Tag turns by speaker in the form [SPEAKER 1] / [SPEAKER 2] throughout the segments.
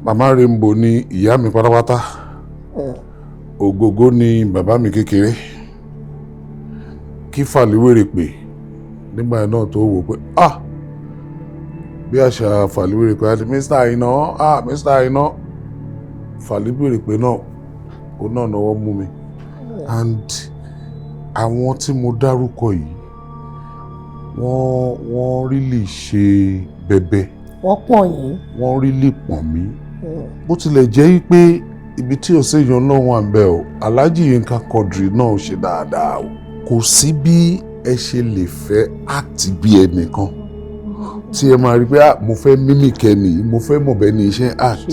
[SPEAKER 1] Màmá Rainbow ni ìyá mi pátápátá. Ògògó ni bàbá mi kékeré. Kí Fàlíwèrèpè nígbà yẹn náà tó wò pé, ah, bí àṣà Fàlíwèrèpè àti Mr. Aina, ah, Mr. Aina, Fàlíwèrèpè náà, òun náà náwó mú mi. And àwọn tí mo dárúkọ yìí, wọ́n really ṣe bẹbẹ.
[SPEAKER 2] Wọ́n pọ̀n yín.
[SPEAKER 1] Wọ́n really pọ̀n mí. Bó tilẹ̀ jẹ́ pé ibi tí ò séèyàn náà wà ń bẹ̀ o, Alhaji Yinka Quadri náà ṣe dáadáa o. Kò sí bí ẹ ṣe lè fẹ́ act bí ẹnìkan tí ẹ máa rí pé, ah, mo fẹ́ mimic ẹni, mo fẹ́ mọ̀ bẹ́ẹ̀ ni iṣẹ́ act,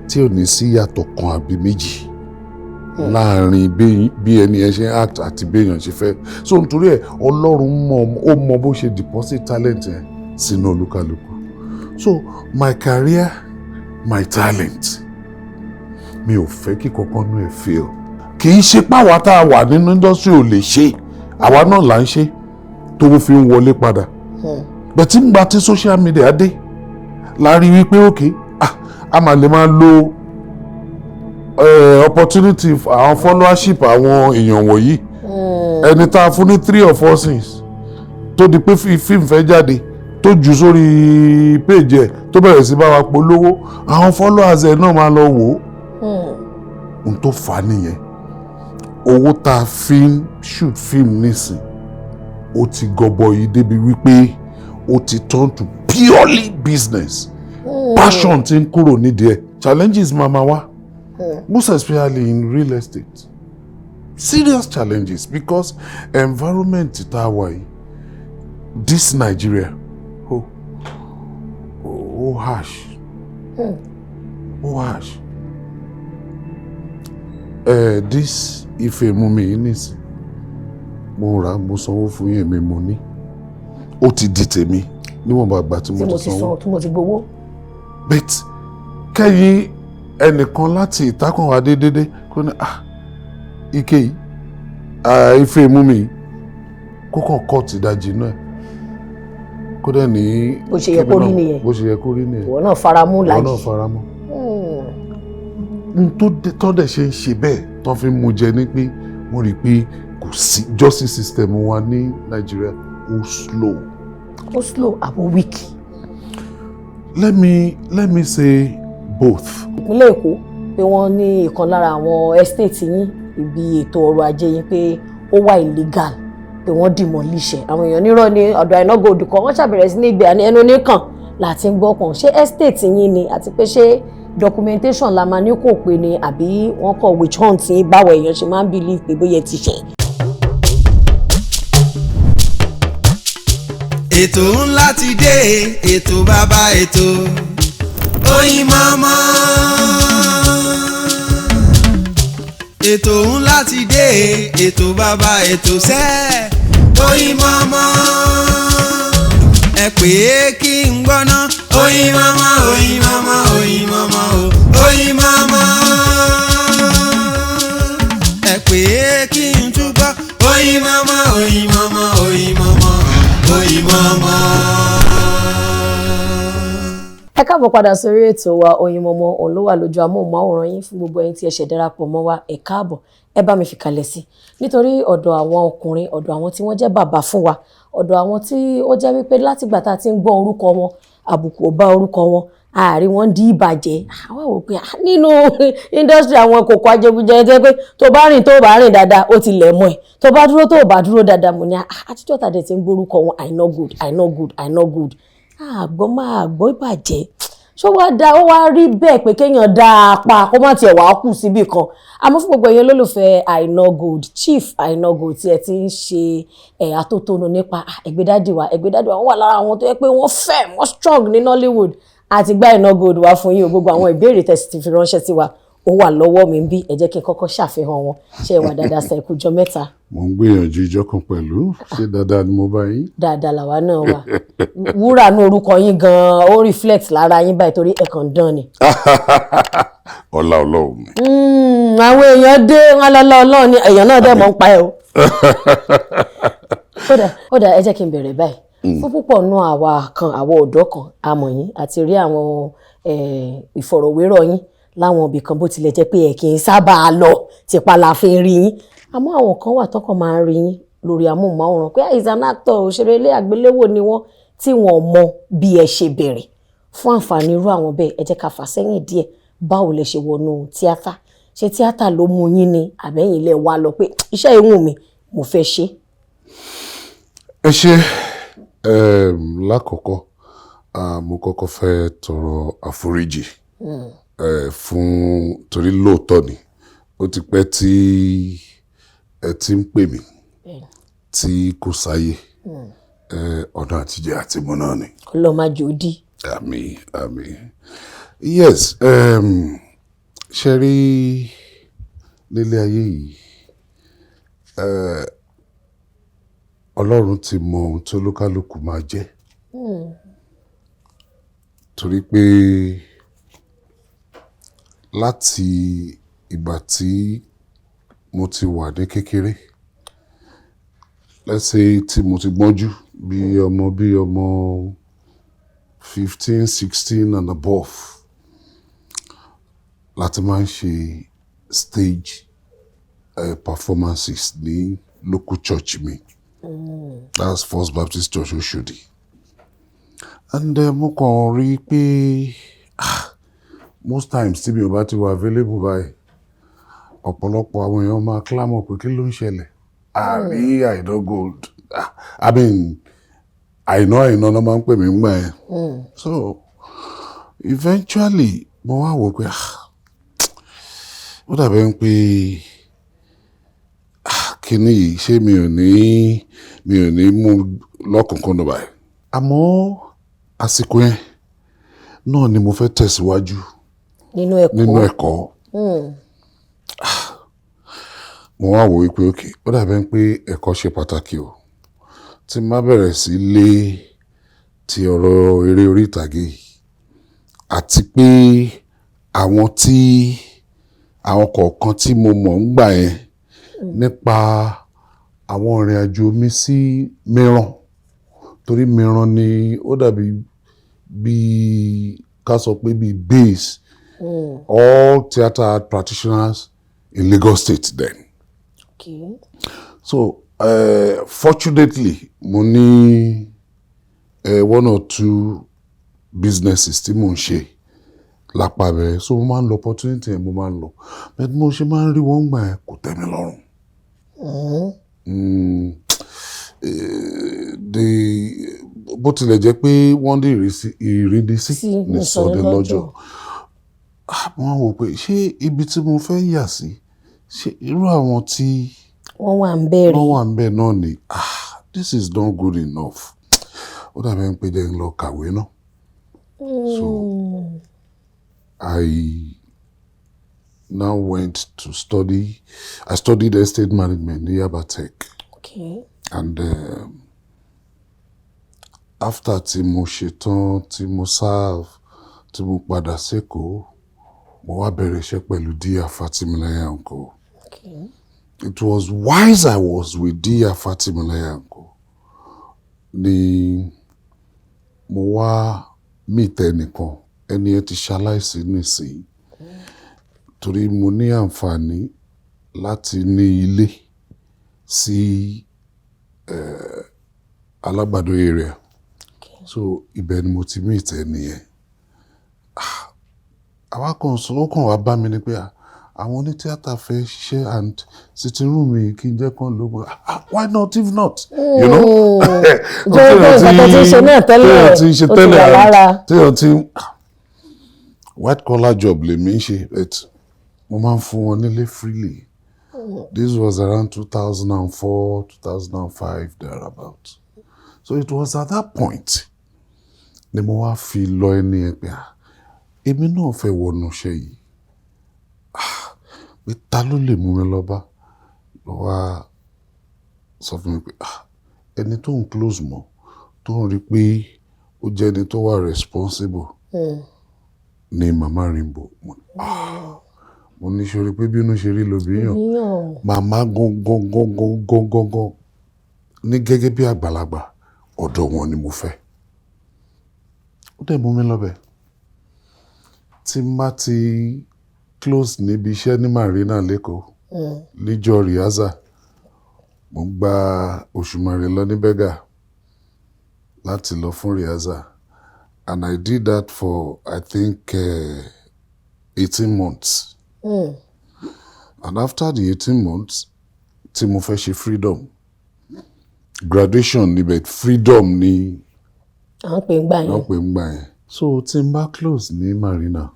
[SPEAKER 1] tí ò ní sí yàtọ̀ kan àbí méjì láàrin bí ẹni ẹ ṣe act àti bí èèyàn ṣe fẹ́. So nítorí ẹ, Ọlọ́run mọ̀, ó mọ bó ṣe deposit talent yẹn sínú olúkálùkù. So my career, my talent, mi ò fẹ́ kí kankan nú ẹ̀ fail. Kì í ṣe páwa tá a wà nínú industry ò lè ṣe, àwa náà là ń ṣe tó fi ń wọlé padà. But nígbà tí social media dé la rí wípé, ok, ah, a máa lè máa lo opportunity àwọn followership àwọn èèyàn wọ̀nyí. Ẹni tá a fún ní three or four scenes, tó di pé fíìmù fẹ́ jáde, tó jù sórí page ẹ̀, tó bẹ̀rẹ̀ sí bá wa polówó, àwọn followers ẹ̀ náà máa lọ wò ó. Ohun tó fà á nìyẹn. Owó tá a fi ń shoot film nísìn, ó ti gọbọi débi wípé ó ti turn to purely business. Passion ti ń kúrò nídìí ẹ̀. Challenges máa ma wá, most especially in real estate, serious challenges, because environment tá a wà yìí, this Nigeria, oh, oh, harsh, oh, harsh. This ife mú mi yìí nísìn, mo rà, mo sanwó fún yẹn mi, mo ní ó ti di tèmi níwọ̀nba àgbà tí
[SPEAKER 2] tí
[SPEAKER 1] mo
[SPEAKER 2] mo
[SPEAKER 1] ti
[SPEAKER 2] ti
[SPEAKER 1] sanwó.
[SPEAKER 2] san, tí mo ti gbowó.
[SPEAKER 1] But kẹ́yìn ẹnìkan láti ìtàkùn wa déédéé kó ní, ah, ike yìí, ah, ife mú mi yìí, kó kàn kọ́ ti ìdajì náà, kó dẹ̀ ní
[SPEAKER 2] Bó ṣe yẹ kó rí nìyẹn.
[SPEAKER 1] Bó ṣe yẹ kó rí nìyẹn.
[SPEAKER 2] Ìwọ náà fara mú
[SPEAKER 1] Ìwọ
[SPEAKER 2] làjì.
[SPEAKER 1] náà fara mọ́. N tó tọ́ dẹ̀ ṣe ń ṣe bẹ́ẹ̀ tó fi ń mú jẹ ní pé wọ́n rí i pé kò sí justice system wa ní Nàìjíríà, ó slow.
[SPEAKER 2] Ó slow àbò weak?
[SPEAKER 1] Let me say both.
[SPEAKER 2] Ìpínlẹ̀ Èkó pé wọ́n ní ìkan lára àwọn estate yín, ibi ètò ọrọ̀ ajé yín, pé ó wà illegal, pé wọ́n demolish ẹ̀. Àwọn èèyàn nírọ̀ ní ọ̀dọ̀ Àìná Gold kan, wọ́n ṣàbẹ̀rẹ̀ sí ní ìgbé àní ẹnu oníkàn láti ń gbọ́ pọ̀n. Ṣé estate yín ni? Àti pé ṣé documentation la máa ní kò pé ni, àbí wọ́n kọ̀ witch hunt yín, báwo èèyàn ṣe máa ń believe pé bóyá ẹ ti ṣe?
[SPEAKER 3] Ètò ńlá ti dé, ètò bàbá ètò, Oyinmomo. Ètò ńlá ti dé, ètò bàbá ètò sẹ́, Oyinmomo. Ẹ pè é kí n gbọ́ná. Oyinmomo, Oyinmomo, Oyinmomo o, Oyinmomo. Ẹ pè é kí n túbọ̀. Oyinmomo, Oyinmomo, Oyinmomo, Oyinmomo.
[SPEAKER 2] Ẹ káàbọ̀ padà sórí ètò wa Oyinmomo. Òun ló wà lójú amóhùnmáwòrán yín. Fún gbogbo ẹ̀yin tí ẹ ṣẹ̀ darapọ̀ mọ́ wa, ẹ káàbọ̀. Ẹ bá mi fi kalẹ̀ sí, nítorí ọ̀dọ̀ àwọn ọkùnrin, ọ̀dọ̀ àwọn tí wọ́n jẹ́ bàbá fún wa, ọ̀dọ̀ àwọn tí ó jẹ́ wípé látìgbà tá a ti ń gbọ́ orúkọ wọn, àbùkù ò bá orúkọ wọn, ààrí wọn di ìbàjẹ́. Àwa wò pé, ah, nínú industry àwọn kòkó ajẹgúnjẹ jẹ́ pé tó bá rìn, tó bá rìn dáadáa, ó ti lẹ̀ mọ́ ẹ̀, tó bá dúró, tó bá dúró dáadáa. Mo ní, ah, àtijọ́ tàdé ti ń gbórúkọ wọn, Àìná Gold, Àìná Gold, Àìná Gold, àgbọ́ máa gbọ́ ìbàjẹ́. Ṣó wá dá ó wá rí bẹ́ẹ̀ pé kéèyàn dá a pa, kó má tiẹ̀ wá kù síbì kan? Àmọ́ fún gbogbo ẹ̀yin olólùfẹ́ Àìná Gold, Chief Àìná Gold, tí ẹ ti ń ṣe ẹ̀ atótónu nípa ẹgbẹ́dádì wa, ẹgbẹ́dádì wa, wọ́n wà lára àwọn tó yẹ pé wọ́n fẹ́, wọ́n strong ní Nollywood. Àti gbá Àìná Gold wá fún yín o. Gbogbo àwọn ìbéèrè tẹ̀sí ti fi ránṣẹ́ sí wa, ó wà lọ́wọ́ mi bí. Ẹ jẹ́ kí n kọ́kọ́ ṣàfihàn wọn. Ṣé ẹ wà dáadáa sẹ́? Kú jọ mẹ́ta.
[SPEAKER 1] Mo ń gbìyànjú ìjọ kan pẹ̀lú. Ṣé dáadáa ni mo bá yín?
[SPEAKER 2] Dáadáa làwa náà wà. Wúrà ní orúkọ yín gan-an, ó reflect lára yín báyìí, torí ẹ̀ kàn dán ni.
[SPEAKER 1] Ọlá Ọlọ́run mi.
[SPEAKER 2] Àwọn èèyàn dé wọn lọ́lọ́ Ọlọ́run ni, èèyàn náà dẹ̀ mọ̀ ń pa ẹ̀ o. Ó dà, ẹ jẹ́ kí n bẹ̀rẹ̀ báyìí. Fún púpọ̀ nú àwa kan, àwọn ọ̀dọ́ kan, àmọ̀ yín àti rí àwọn Ìfọ̀rọ̀wérọ̀ yín láwọn ibì kan, bó tilẹ̀ jẹ́ pé ẹ kì í sábà lọ, tipa la fi ń rí yín, àmọ́ àwọn kan wà tọkàn máa ń rí yín lórí amóhùnmáwòrán pé is an actor, òṣèré ilé àgbéléwò ni wọ́n, tí wọ́n mọ bí ẹ ṣe bẹ̀rẹ̀. Fún àǹfààní irú àwọn bẹ́ẹ̀, ẹ jẹ́ ká fà sẹ́yìn díẹ̀. Báwo lẹ ṣe wọnú tíátà? Ṣé tíátà ló mú yín ni, àbẹ́yìn ilé wa lọ pé iṣẹ́ ìwùn mi, mo fẹ́ ṣe?
[SPEAKER 1] Ẹ ṣe. Lákọ̀ọ́kọ́, mo kọ́kọ́ fẹ́ tọrọ àforíjì fún, torí lóòótọ́ ni, ó ti pẹ́ tí ẹ ti ń pè mí tí kò sáyè. Ọ̀nà àtijẹ àti mu náà ni.
[SPEAKER 2] Ọlọ́run má jò ó dí.
[SPEAKER 1] Àmín, àmín. Yes, ṣe rí, nílé ayé yìí, Ọlọ́run ti mọ ohun tó lókàlùkù máa jẹ́, torí pé láti ìgbà tí mo ti wà ní kékeré, let's say tí mo ti gbọ́njú bí ọmọ 15, 16 and above, láti máa ń ṣe stage performances ní local church mi. That's First Baptist Church, Oshodi. And mo kàn rí i pé most times tí mi ò bá ti wà available báyìí, ọ̀pọ̀lọpọ̀ àwọn èèyàn máa clamor pé kí ló ń ṣẹlẹ̀, àrí Àìná Gold. I mean, Àìná, Àìná náà máa ń pè mí ńgbà yẹn. So eventually mo wá wò pé ó dàbí ń pé kíní yìí, ṣé mi ò ní mú lọ́kùnkúndùn báyìí. Àmọ́ àsìkò yẹn náà ni mo fẹ́ tẹ̀síwájú
[SPEAKER 2] nínú ẹ̀kọ́.
[SPEAKER 1] Nínú ẹ̀kọ́. Mo wá wò wípé ok, ó dàbí ń pé ẹ̀kọ́ ṣe pàtàkì o. Tí n bá bẹ̀rẹ̀ sí lé ti ọ̀rọ̀ eré orí ìtàgé yìí, àti pé àwọn tí àwọn kọ̀ọ̀kan tí mo mọ̀ ń gbà yẹn nípa àwọn ìrìn àjò mi sí mìíràn, torí mìíràn ni ó dàbí bí ká sọ pé bí base all theatre art practitioners in Lagos State then. So fortunately, mo ní one or two businesses tí mò ń ṣe lápá bẹ́ẹ̀, so mo máa ń lo opportunity yẹn, mo máa ń lọ. But mo ṣe máa ń rí wọ́n gbà yẹn, kò tẹ́ mi lọ́rùn. Bó tilẹ̀ jẹ́ pé wọ́n dé ìrínisí
[SPEAKER 2] sí
[SPEAKER 1] ní sọdẹ lọ́jọ́. Wọ́n wò pé ṣé ibi tí mo fẹ́ yà sí, ṣé irú àwọn tí
[SPEAKER 2] wọ́n wà ń bẹ̀rẹ̀
[SPEAKER 1] wọ́n wà ń bẹ̀ náà ni? Ah, this is not good enough. Ó dàbí ẹni pé jẹ́ ń lọ kàwé náà. So I now went to study. I studied estate management ní Yaba Tech. And after tí mo ṣetán, tí mo serve, tí mo padà sékòó, mo wá bẹ̀rẹ̀ iṣẹ́ pẹ̀lú D.R. Fatimilehin and Co. It was whilst I was with D.R. Fatimilehin and Co ni mo wá meet ẹnìkan. Ẹni ẹ ti ṣaláìsí nísìnyí, torí mo ní àǹfààní láti ní ilé sí Alágbàdo area. So ibẹ̀ ni mo ti meet ẹni yẹn. Àwa kan sọ, ó kàn wá bá mi ní pé àwọn onítíátà fẹ́ ṣiṣẹ́ and sitting room mi, kí n jẹ́ kán ló mọ̀. Ah, why not, if not, you know.
[SPEAKER 2] Jẹ́ pé nǹkan tó ti ń ṣe náà tẹ́lẹ̀,
[SPEAKER 1] téèyàn ti ń ṣe
[SPEAKER 2] ó ti
[SPEAKER 1] tẹ́lẹ̀
[SPEAKER 2] wà
[SPEAKER 1] and
[SPEAKER 2] lára.
[SPEAKER 1] Téèyàn ti ń white collar job lèmi ń ṣe, but mo máa ń fún wọn nílé freely. This was around 2004, 2005, thereabout. So it was at that point ni mo wá fi lọ ẹni yẹn pé èmi náà fẹ́ wọnú iṣẹ́ yìí, pé ta ló lè mú mi lọ bá? Lọ wá sọ fún mi pé ẹni tó ń close mọ́, tó ń rí pé ó jẹ́ ẹni tó wà responsible ni Mama Rainbow. Mo ní sori pé bínú ṣe rí lóbi yàn.
[SPEAKER 2] Yàn.
[SPEAKER 1] Màmá gangan gangan gangan gangan ní gẹ́gẹ́ bí àgbàlagbà, ọ̀dọ̀ wọn ni mo fẹ́. Ó dẹ̀ mú mi lọ́bẹ̀. Tí n bá ti close níbi iṣẹ́ ní Marina l'Ékòó níjọ́ rehearsal, mo ń gba Òṣùmàrè lọ ní Berger láti lọ fún rehearsal, and I did that for, I think, 18 months. And after the 18 months tí mo fẹ́ ṣe freedom graduation níbẹ̀, freedom ní
[SPEAKER 2] À ń pè ń gbà yẹn.
[SPEAKER 1] Wọ́n pè ń gbà yẹn. So tí n bá close ní Marina,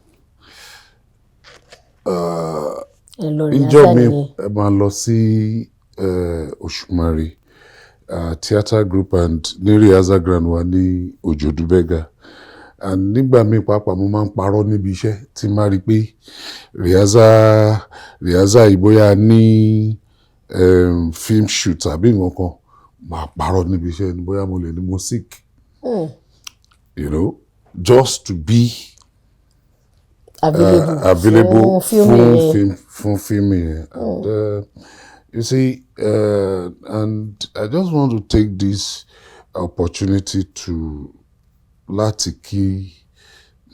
[SPEAKER 2] Ẹ lọ
[SPEAKER 1] níjọ́
[SPEAKER 2] rehearsal
[SPEAKER 1] mi,
[SPEAKER 2] nìyẹn.
[SPEAKER 1] Ẹ máa lọ sí Òṣùmàrè theatre group and ní rehearsal ground wa ní Òjòdú Berger. And nígbà míì pàápàá, mo máa ń parọ́ níbi iṣẹ́ tí n bá rí i pé rehearsal yìí, bóyá ní film shoot tàbí nǹkan kan, máa parọ́ níbi iṣẹ́ ni, bóyá mo lè ní mo sick, just to be
[SPEAKER 2] available,
[SPEAKER 1] available
[SPEAKER 2] fún fíìmù
[SPEAKER 1] fún
[SPEAKER 2] yẹn.
[SPEAKER 1] Film, fún fíìmù yẹn. And you see, and I just want to take this opportunity to láti kí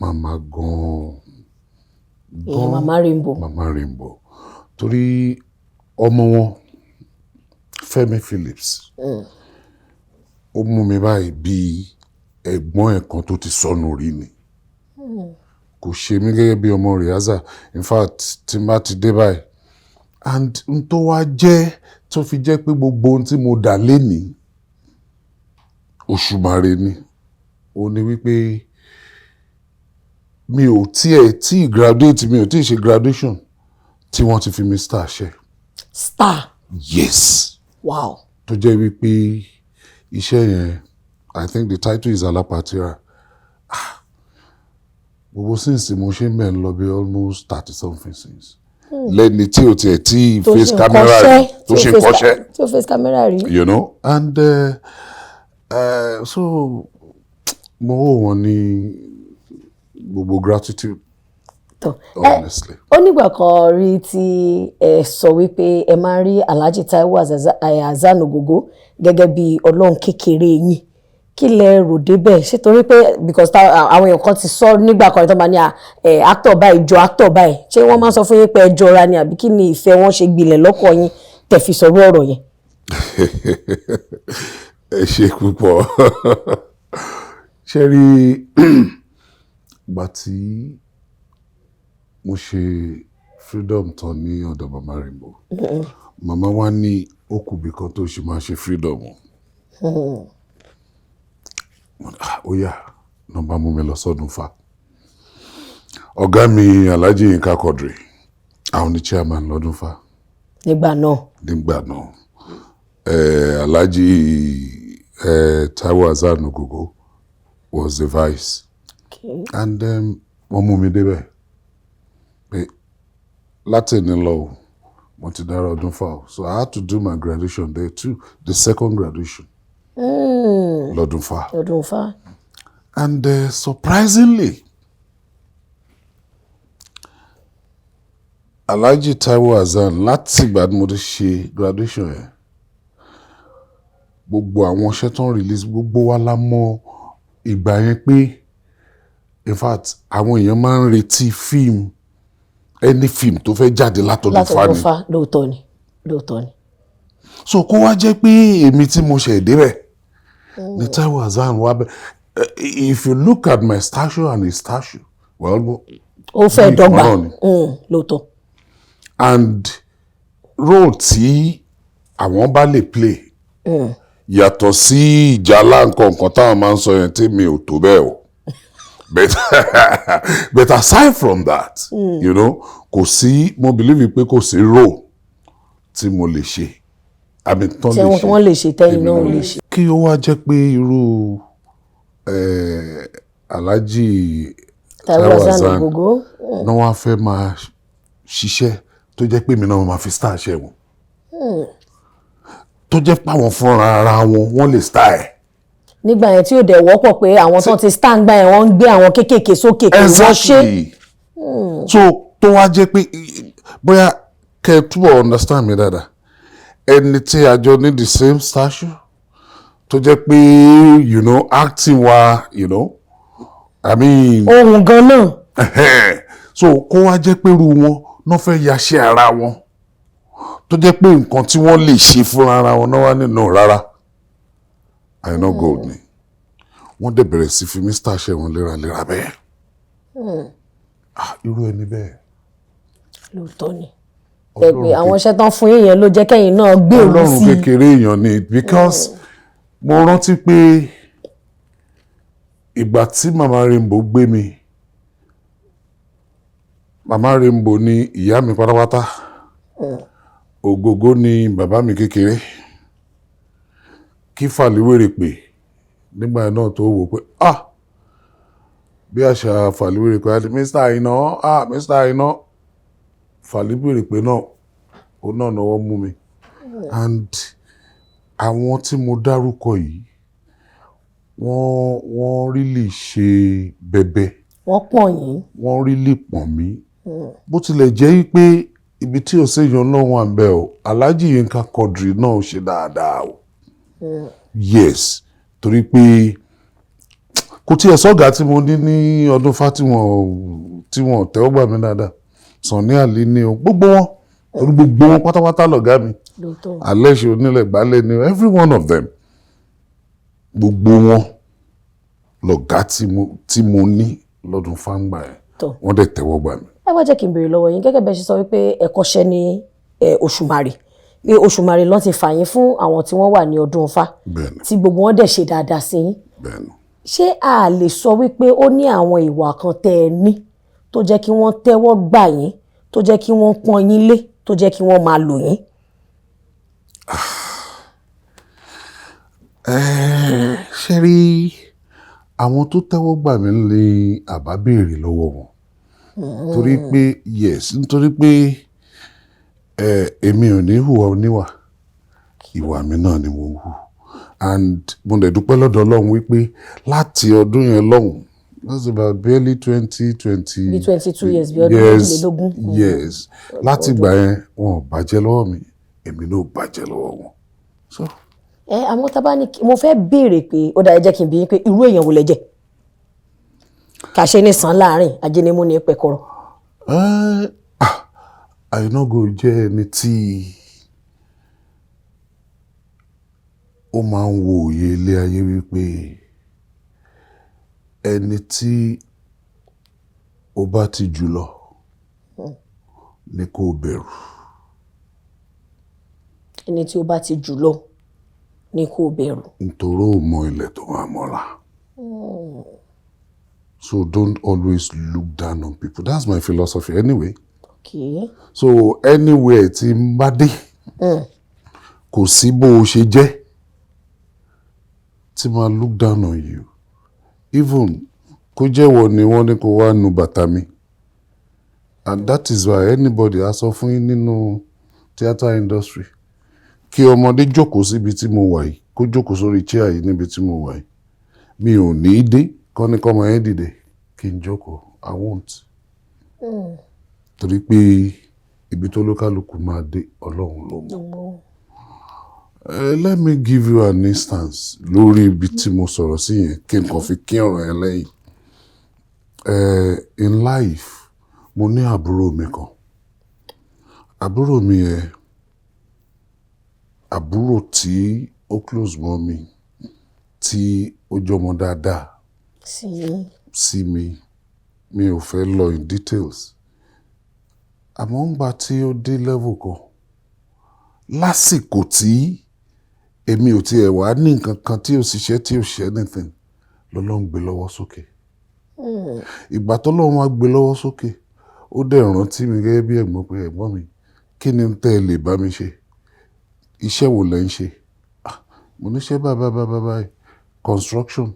[SPEAKER 1] màmá gan-an.
[SPEAKER 2] Ìyẹn Màmá Rainbow.
[SPEAKER 1] Màmá Rainbow, torí ọmọ wọn, Fẹ́mi Phillips, ó mú mi báyìí bíi ẹ̀gbọ́n ẹ̀ kan tó ti sọnù rí ni. Kò ṣe mí gẹ́gẹ́ bí ọmọ rehearsal. In fact, tí n bá ti dé báyìí, and n tó wá jẹ́ tó fi jẹ́ pé gbogbo ohun tí mo dà lénìí, Òṣùmàrè ni. Ó ní wípé mi ò tiẹ̀ tí graduate, mi ò tí ì ṣe graduation tí wọ́n ti fi mi star ṣe.
[SPEAKER 2] Star?
[SPEAKER 1] Yes. Tó jẹ́ wípé iṣẹ́ yẹn, I think the title is Alapatira. Ah, gbogbo scenes tí mo ṣe ń bẹ̀ ń lọ bí almost 30 something scenes lẹ́ni tí o tiẹ̀ tí
[SPEAKER 2] tó
[SPEAKER 1] face
[SPEAKER 2] ṣe
[SPEAKER 1] camera rí,
[SPEAKER 2] kọ́ṣẹ́,
[SPEAKER 1] tó ṣe kọ́ṣẹ́.
[SPEAKER 2] Tí ó face camera rí.
[SPEAKER 1] And so mo wò wọ́n ní gbogbo gratitude.
[SPEAKER 2] Tọ́ ẹ.
[SPEAKER 1] Honestly.
[SPEAKER 2] Ó nígbà kan rí tí ẹ sọ wípé ẹ máa ń rí Alhaji Taiwo Hassan Ogogo gẹ́gẹ́ bí ọlọ́run kékeré yín. Kí lẹ rò débẹ̀? Ṣé torí pé because àwọn èèyàn kan ti sọ nígbà kan tó máa ní ẹ actor báyìí jọ actor báyìí, ṣé wọ́n máa ń sọ fún yín pé ẹ jọra ni, àbí kí ni ìfẹ́ wọn ṣe gbilẹ̀ lọ́kàn yín tẹ̀ fi sọ̀rọ̀ ọ̀rọ̀ yẹn?
[SPEAKER 1] Ẹ ṣe púpọ̀. Ṣe rí ìgbà tí mo ṣe freedom tán ní ọ̀dọ̀ Mama Rainbow, màmá wa ní ó kù bí kan tó ṣe máa ṣe freedom o. Mo ní, "Ah, ó yá." Náà bá mú mi lọ sọ́dún fa ọ̀gá mi, Alhaji Yinka Quadri, àwọn ní chairman lọ́dún fa
[SPEAKER 2] Nígbà náà.
[SPEAKER 1] Nígbà náà, Alhaji Taiwo Hassan Ogogo was the vice. And wọ́n mú mi débẹ̀ pé láti ní lọ o, mo ti dára ọdún fa o. So I had to do my graduation there too, the second graduation lọ́dún fa.
[SPEAKER 2] Lọ́dún fa.
[SPEAKER 1] And surprisingly, Alhaji Taiwo Hassan, láti ìgbà tí mo ti ṣe graduation yẹn, gbogbo àwọn iṣẹ́ tó ń release, gbogbo wa la mọ̀ ìgbà yẹn pé in fact, àwọn èèyàn máa ń retí fíìmù, any film tó fẹ́ jáde látọ̀dún fa
[SPEAKER 2] Látọ̀dún
[SPEAKER 1] ni.
[SPEAKER 2] fa, lóòótọ́ ni, lóòótọ́ ni.
[SPEAKER 1] So kó wá jẹ́ pé èmi tí mo ṣe débẹ̀ ní Taiwo Hassan wá bẹ̀. If you look at my stature and his stature, well,
[SPEAKER 2] Ó fẹ́
[SPEAKER 1] bí
[SPEAKER 2] dọ́gba.
[SPEAKER 1] ìkan náà ni.
[SPEAKER 2] Lóòótọ́.
[SPEAKER 1] And role tí àwọn bá lè play yàtọ̀ sí ìjàlá, nǹkan nǹkan táwọn máa ń sọ yẹn tí mi ò tó bẹ́ẹ̀ o, but aside from that, kò sí, mo believe pé kò sí role tí mo lè ṣe àmì tán
[SPEAKER 2] tí
[SPEAKER 1] lè ṣe
[SPEAKER 2] wọ́n lè ṣe tẹ́yìn
[SPEAKER 1] èmi
[SPEAKER 2] náà
[SPEAKER 1] náà
[SPEAKER 2] lè ṣe.
[SPEAKER 1] Kí ó wá jẹ́ pé irú Alhaji
[SPEAKER 2] Taiwo
[SPEAKER 1] Taiwo
[SPEAKER 2] Hassan
[SPEAKER 1] Hassan
[SPEAKER 2] Ogogo
[SPEAKER 1] náà wá fẹ́ máa ṣiṣẹ́ tó jẹ́ pé èmi náà máa fi star ṣe wọn, tó jẹ́ pé àwọn fúnra ara wọn, wọ́n lè star ẹ̀.
[SPEAKER 2] Nígbà yẹn tí ò dẹ̀ wọ́pọ̀ pé àwọn tó ti stand gbà yẹn, wọ́n ń gbé àwọn kéékèèké sókè pé wọ́n ṣe.
[SPEAKER 1] Exactly. So tó wá jẹ́ pé bóyá kẹ́ ẹ túbọ̀ understand mi dáadáa, ẹni tí a jọ ní the same stature, tó jẹ́ pé acting wa, I mean,
[SPEAKER 2] Ohun gan náà.
[SPEAKER 1] Ẹhẹ́n. So kó wá jẹ́ pé irú wọn náà fẹ́ yaṣẹ́ ara wọn, tó jẹ́ pé nǹkan tí wọ́n lè ṣe fúnra ara wọn náà wá nínú rárá, Àìná Gold ni. Wọ́n dẹ̀ bẹ̀rẹ̀ sí fi mr ṣe wọn léraléra bẹ́ẹ̀. Ah, irú ẹni bẹ́ẹ̀.
[SPEAKER 2] Lóòótọ́ ni.
[SPEAKER 1] Ọlọ́run.
[SPEAKER 2] Ẹgbẹ́ àwọn iṣẹ́ tán fún yín yẹn ló jẹ́ kẹ́yìn náà gbèrú
[SPEAKER 1] Ọlọ́run
[SPEAKER 2] sí i.
[SPEAKER 1] kékeré èèyàn ni, because mo rántí pé ìgbà tí Mama Rainbow gbé mi, Mama Rainbow ni ìyá mi pátápátá, Ògògó ni bàbá mi kékeré. Kí Fàlíwèrè pè nígbà náà tó wò pé, ah, bí àṣà Fàlíwèrè pé àti Mr. Àìná, ah, Mr. Àìná, Fàlíwèrè pé náà, òun náà náwó mú mi. And àwọn tí mo dárúkọ yìí, wọ́n really ṣe bẹbẹ.
[SPEAKER 2] Wọ́n pọ̀ yín.
[SPEAKER 1] Wọ́n really pọ̀n mí. Bó tilẹ̀ jẹ́ pé ibi tí ò séèyàn náà wà ń bẹ̀ o, Alhaji Yinka Quadri náà ṣe dáadáa o. Yes, torí pé kò tiẹ̀ sọ́gà tí mo ní ní ọdún fá tí wọ́n tẹ́wọ́ gbà mí dáadáa. Sunny Ali ní o, gbogbo wọn, torí gbogbo wọn pátápátá lọ̀gá mi. Alẹ́ ṣe onílẹ̀ gbálẹ̀ ni, every one of them, gbogbo wọn lọ̀gá tí mo ní lọ́dún fáńgbà yẹn. Wọ́n dẹ̀ tẹ́wọ́ gbà mí.
[SPEAKER 2] Ẹ wá jẹ́ kí n béèrè lọ́wọ́ yín, gẹ́gẹ́ bẹ́ẹ̀ ṣe sọ wípé ẹ kọ́ṣẹ́ ní Òṣùmàrè, pé Òṣùmàrè ló ti fà yín fún àwọn tí wọ́n wà ní ọdún Ifá, tí gbogbo wọn dẹ̀ ṣe dáadáa sí yín.
[SPEAKER 1] Bẹ́ẹ̀ni.
[SPEAKER 2] Ṣé a lè sọ wípé ó ní àwọn ìwà kan tẹ́ ẹ ní tó jẹ́ kí wọ́n tẹ́wọ́ gbà yín, tó jẹ́ kí wọ́n pọ́n yín lé, tó jẹ́ kí wọ́n máa lò yín?
[SPEAKER 1] Ṣe rí àwọn tó tẹ́wọ́ gbà mí ní àbá béèrè lọ́wọ́ wọn, torí pé, yes, nítorí pé èmi ò ní hùwà oníwà, ìwà mi náà ni mo ń hù. And mo dẹ̀ dúpẹ́ lọ́dọ̀ Ọlọ́run wípé láti ọdún yẹn lọ́hùn, that's about barely twenty twenty
[SPEAKER 2] Bí 22 years, bí ọdún 22.
[SPEAKER 1] Yes, láti ìgbà yẹn, wọn ò bàjẹ́ lọ́wọ́ mi, èmi náà ò bàjẹ́ lọ́wọ́ wọn. So
[SPEAKER 2] Ẹ àmọ́ tá a bá ní mo fẹ́ béèrè pé ó dáa, ẹ jẹ́ kí n bi yín pé irú èèyàn wo lẹ jẹ́, kà ṣe ní sàn láàrin ajínimú ní pẹ̀kọ̀rọ̀.
[SPEAKER 1] Ah, Àìná Gold jẹ́ ẹni tí ó máa ń wo òye ilé ayé wípé ẹni tí ó bá ti jù lọ ni kó bẹ̀rù.
[SPEAKER 2] Ẹni tí ó bá ti jù lọ ni kó bẹ̀rù.
[SPEAKER 1] Nítorí ó mọ ilẹ̀ tó máa mọ́la. So don't always look down on people. That's my philosophy anyway. So anywhere tí n bá dé, kò sí bó o ṣe jẹ́ tí máa look down on you. Even kó jẹ́wọ́ ni wọ́n ní kó wá nu bàtà mi. And that is why anybody á sọ fún yín nínú theatre industry, kí ọmọdé jókòó síbi tí mo wà yìí, kó jókòó sórí chair yìí níbi tí mo wà yìí, mi ò ní í dé kọ́ ní kọ́mọ yẹn dìde kí n jókòó. I won't, torí pé ibi tó lókàlùkù máa dé, Ọlọ́run ló mọ̀. Let me give you an instance lórí ibi tí mo sọ̀rọ̀ sí yẹn, kí n kàn fi kí ọ̀rọ̀ yẹn lẹ́yìn. In life, mo ní àbúrò mi kan. Àbúrò mi yẹn, àbúrò tí ó close mọ́ mi, tí ó jọmọ dáadáa
[SPEAKER 2] sí yín.
[SPEAKER 1] Sí mi. Mi ò fẹ́ lọ in details. Àmọ́ ńgbà tí ó dé level kan, lásìkò tí èmi ò tiẹ̀ wá ní nǹkan kan, tí ò ṣiṣẹ́, tí ò ṣe anything, lọ́lọ́run gbé lọ́wọ́ sókè. Ìgbà tọ́lọ́run wá gbé lọ́wọ́ sókè, ó dẹ̀ rántí mi gẹ́gẹ́ bí ẹ̀gbọ́n pé, "Ẹ̀gbọ́n mi, kí ni tẹ́ ẹ lè bá mi ṣe? Iṣẹ́ wo lẹ̀ ń ṣe?" "Ah, mo níṣẹ́ báyìí báyìí báyìí báyìí." Construction.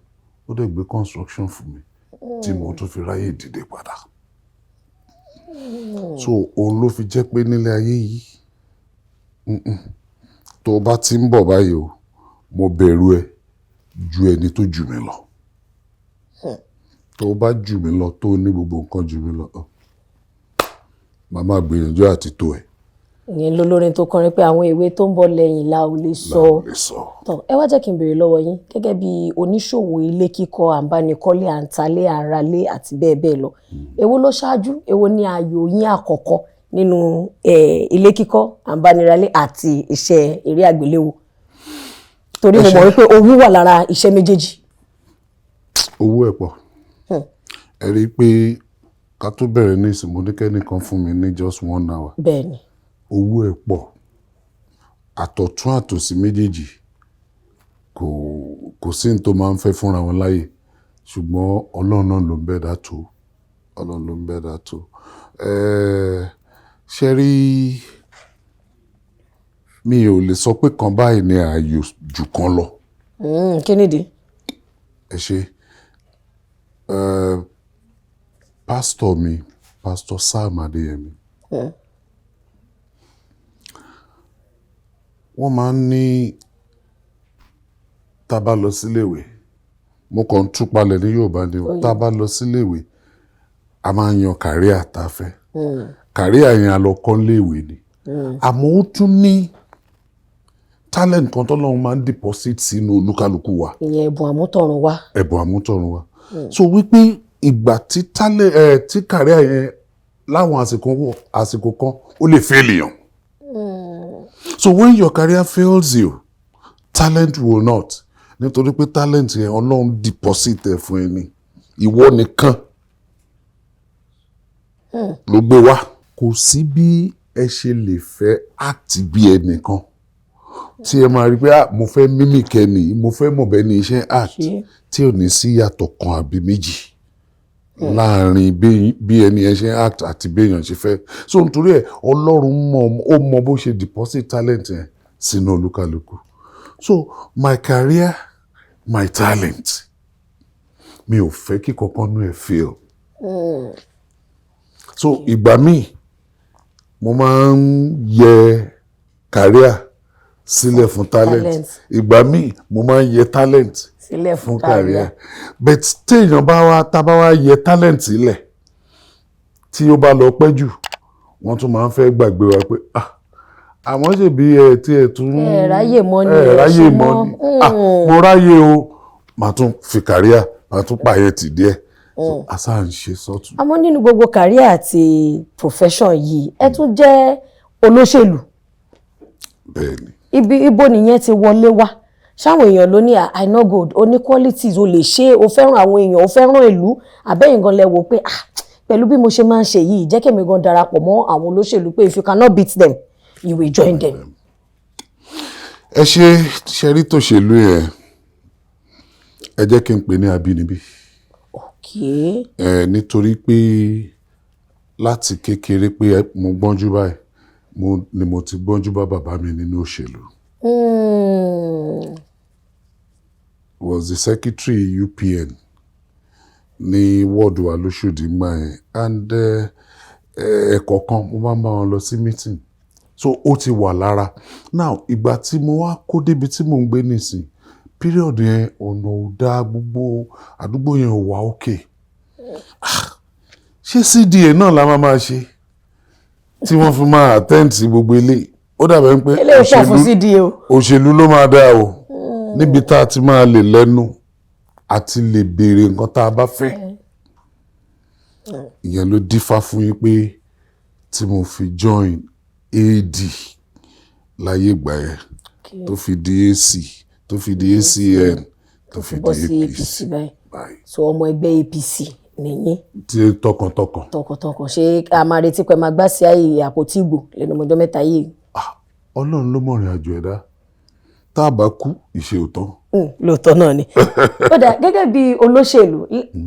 [SPEAKER 1] Ó dẹ̀ gbé construction fún mi tí mo tún fi ráyè dìde padà. So òun ló fi jẹ́ pé nílé ayé yìí, tó o bá ti ń bọ̀ báyìí o, mo bẹ̀rù ẹ ju ẹni tó jù mí lọ. Tó o bá jù mí lọ, tó o ní gbogbo nǹkan jù mí lọ, màá máa gbìyànjú àti tó ẹ.
[SPEAKER 2] Ìyẹn lolórin tó kọrin pé àwọn èwe tó ń bọ̀ lẹ́yìn la ò lè sọ.
[SPEAKER 1] Lè sọ.
[SPEAKER 2] Tọ́ ẹ wá jẹ́ kí n béèrè lọ́wọ́ yín, gẹ́gẹ́ bí oníṣòwò ilé kíkọ́, àǹbánikọ́lé, àǹtalé, àǹralé àti bẹ́ẹ̀ bẹ́ẹ̀ lọ, èwo ló ṣáájú? Èwo ni ààyò yín àkọ́kọ́ nínú ilé kíkọ́, àǹbániralé àti iṣẹ́ eré àgbéléwò? Torí mo mọ̀ wípé owó wà lára iṣẹ́ méjèèjì.
[SPEAKER 1] Owó ẹ̀ pọ̀. Ẹ rí i pé ká tó bẹ̀rẹ̀ ní ìsìn, mo ní kẹ́nìkan fún mi ní just one hour. Owó ẹ̀ pọ̀, àtọ̀tún àtòsí méjèèjì, kò sí ní tó máa ń fẹ́ fúnra wọn láyè, ṣùgbọ́n Ọlọ́run náà ló ń bẹ́ẹ̀ dá tó, Ọlọ́run ló ń bẹ́ẹ̀ dá tó. Ṣe rí, mi ò lè sọ pé kan báyìí ni ààyò jù kan lọ.
[SPEAKER 2] Kí nìdí?
[SPEAKER 1] Ẹ ṣe. Pásítọ̀ mi, Pásítọ̀ Sam Adéyẹmí, wọ́n máa ń ní tá a bá lọ síléèwé, mo kàn ń tú palẹ̀ ní Yorùbá ni o, tá a bá lọ síléèwé, a máa ń yan career tá a fẹ́. Career yẹn, a lọ kọ́ léèwé ni, àmọ́ ó tún ní talent kan tọ́lọ́run máa ń deposit sínú olúkálukú wa.
[SPEAKER 2] Ìyẹn ẹ̀bùn àmútọ̀run wá.
[SPEAKER 1] Ẹ̀bùn àmútọ̀run wa. So wípé ìgbà tí talent ẹ̀ tí career yẹn láwọn àsìkò kan, ó lè fail yàn. So when your career fails you, talent will not, nítorí pé talent yẹn, Ọlọ́run deposit ẹ̀ fún ẹni, ìwọ nìkan ló gbé wá. Kò sí bí ẹ ṣe lè fẹ́ act bí ẹnìkan tí ẹ máa rí pé, ah, mo fẹ́ mimic ẹni, mo fẹ́ mọ̀ bẹ́ẹ̀ ni iṣẹ́ act, tí ò ní sí yàtọ̀ kan àbí méjì láàrin bí ẹni ẹ ṣe act àti bí èèyàn ṣe fẹ́. So nítorí ẹ, Ọlọ́run mọ̀, ó mọ bó ṣe deposit talent yẹn sínú olúkálukú. So my career, my talent, mi ò fẹ́ kí kankan nú ẹ̀ fail. So ìgbà míì, mo máa ń yẹ career sílẹ̀ fún talent.
[SPEAKER 2] Talent.
[SPEAKER 1] Ìgbà míì, mo máa ń yẹ talent
[SPEAKER 2] sílẹ̀ fún
[SPEAKER 1] fún career. But téèyàn bá wá, tá bá wá yẹ talent sílẹ̀, tí ó bá lọ pẹ́ jù, wọ́n tún máa ń fẹ́ gbàgbé wa pé, ah, àmọ́ ṣèbí ẹ tí ẹ tún
[SPEAKER 2] Ẹ ráyè mọ́ ni,
[SPEAKER 1] ẹ
[SPEAKER 2] ẹ
[SPEAKER 1] ráyè
[SPEAKER 2] ṣe
[SPEAKER 1] mọ́
[SPEAKER 2] mọ́.
[SPEAKER 1] ni. Ah, mo ráyè o, màá tún fi career, màá tún pààyè tì díẹ̀. So àṣà ń ṣe sọ́tún.
[SPEAKER 2] Àmọ́ nínú gbogbo career àti profession yìí, ẹ tún jẹ́ olóṣèlú.
[SPEAKER 1] Bẹ́ẹ̀ ni.
[SPEAKER 2] Ibi ibo nìyẹn ti wọlé wá? Ṣáwọn èèyàn ló ní Aina Gold, o ní qualities, o lè ṣe, o fẹ́ràn àwọn èèyàn, o fẹ́ràn ìlú, àbẹ́yìn gan lẹ wò pé, ah, pẹ̀lú bí mo ṣe máa ń ṣe yìí, jẹ́ kèmi gan darapọ̀ mọ́ àwọn olóṣèlú, pé if you cannot beat them, you will join them?
[SPEAKER 1] Ẹ ṣe. Ṣe rí tòṣèlú yẹn, ẹ jẹ́ kí n pè ní abínibí. Ẹ nítorí pé láti kékeré pé mo gbọ́njú báyìí, mo ni mo ti gbọ́njú bá bàbá mi nínú òṣèlú. Was the secretary UPN ní wọ́ọ̀dù wa lóṣòdì ńgbà yẹn, and ẹ̀ẹ̀kọ̀ọ̀kan mo máa ń bá wọn lọ sí meeting, so ó ti wà lára. Now, ìgbà tí mo wá kó débi tí mò ń gbé nísìn, period yẹn, ọ̀nà ò dáa, gbogbo àdúgbò yẹn ò wà okay. Ṣé CDA náà la máa ṣe tí wọ́n fi máa attend sí gbogbo eléyìí? Ó dàbẹ̀ pé
[SPEAKER 2] Eléyìí pọ̀ fún CDA o.
[SPEAKER 1] òṣèlú ló máa dáa o, níbi tá a ti máa lè lẹ́nu àti lè béèrè nǹkan tá a bá fẹ́. Ìyẹn ló dífá fún yín pé tí mo fi join AD láyé ìgbà yẹn, tó fi di AC, tó fi di ACN, tó fi
[SPEAKER 2] Bọ́
[SPEAKER 1] di
[SPEAKER 2] sí
[SPEAKER 1] APC
[SPEAKER 2] APC báyìí.
[SPEAKER 1] Báyìí.
[SPEAKER 2] So ọmọ ẹgbẹ́ APC nìyí.
[SPEAKER 1] Tí tọkàntọkàn.
[SPEAKER 2] Tọkàntọkàn. Ṣé a máa retí pé máa gbá sí àyè àpótí ìgbò lẹ́nu ọjọ́ mẹ́ta yìí?
[SPEAKER 1] Ọlọ́run ló mọ̀rìn àjò ẹ̀dá. Tá a bá kú, ìṣe ò tán.
[SPEAKER 2] Lóòótọ́ náà ni. Ó dà, gẹ́gẹ́ bí olóṣèlú,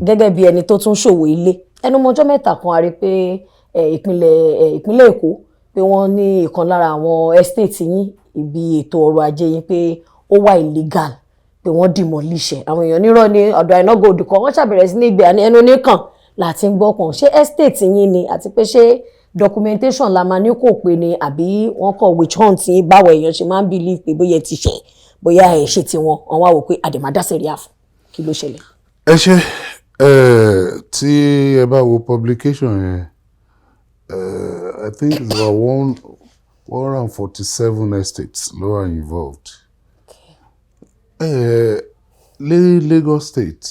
[SPEAKER 2] gẹ́gẹ́ bí ẹni tó tún ṣòwò ilé, ẹnu ọjọ́ mẹ́ta kan, a rí pé ìpínlẹ̀ Èkó, pé wọ́n ní ìkan lára àwọn estate yín, ibi ètò ọrọ̀ ajé yín, pé ó wà illegal, pé wọ́n demolish ẹ̀. Àwọn èèyàn nírọ̀ ní ọ̀dọ̀ Aina Gold kan, wọ́n ṣàbẹ̀rẹ̀ sí ní ìgbé àní ẹnu oníkàn láti ń gbọ́ pọ̀n. Ṣé estate yín ni? Àti pé ṣé documentation la máa ní kò pé ni, àbí wọ́n kọ̀ witch hunt yín, báwo èèyàn ṣe máa ń believe pé bóyá ẹ ti ṣe, bóyá ẹ ṣe tiwọn, wọn wá wò pé àdèmàdá sẹ̀ríà fún? Kí ló ṣẹlẹ̀?
[SPEAKER 1] Ẹ ṣe. Ẹ tí ẹ bá wo publication yẹn, I think it's about one 147 estates ló wà involved. Ẹ lé Lagos State,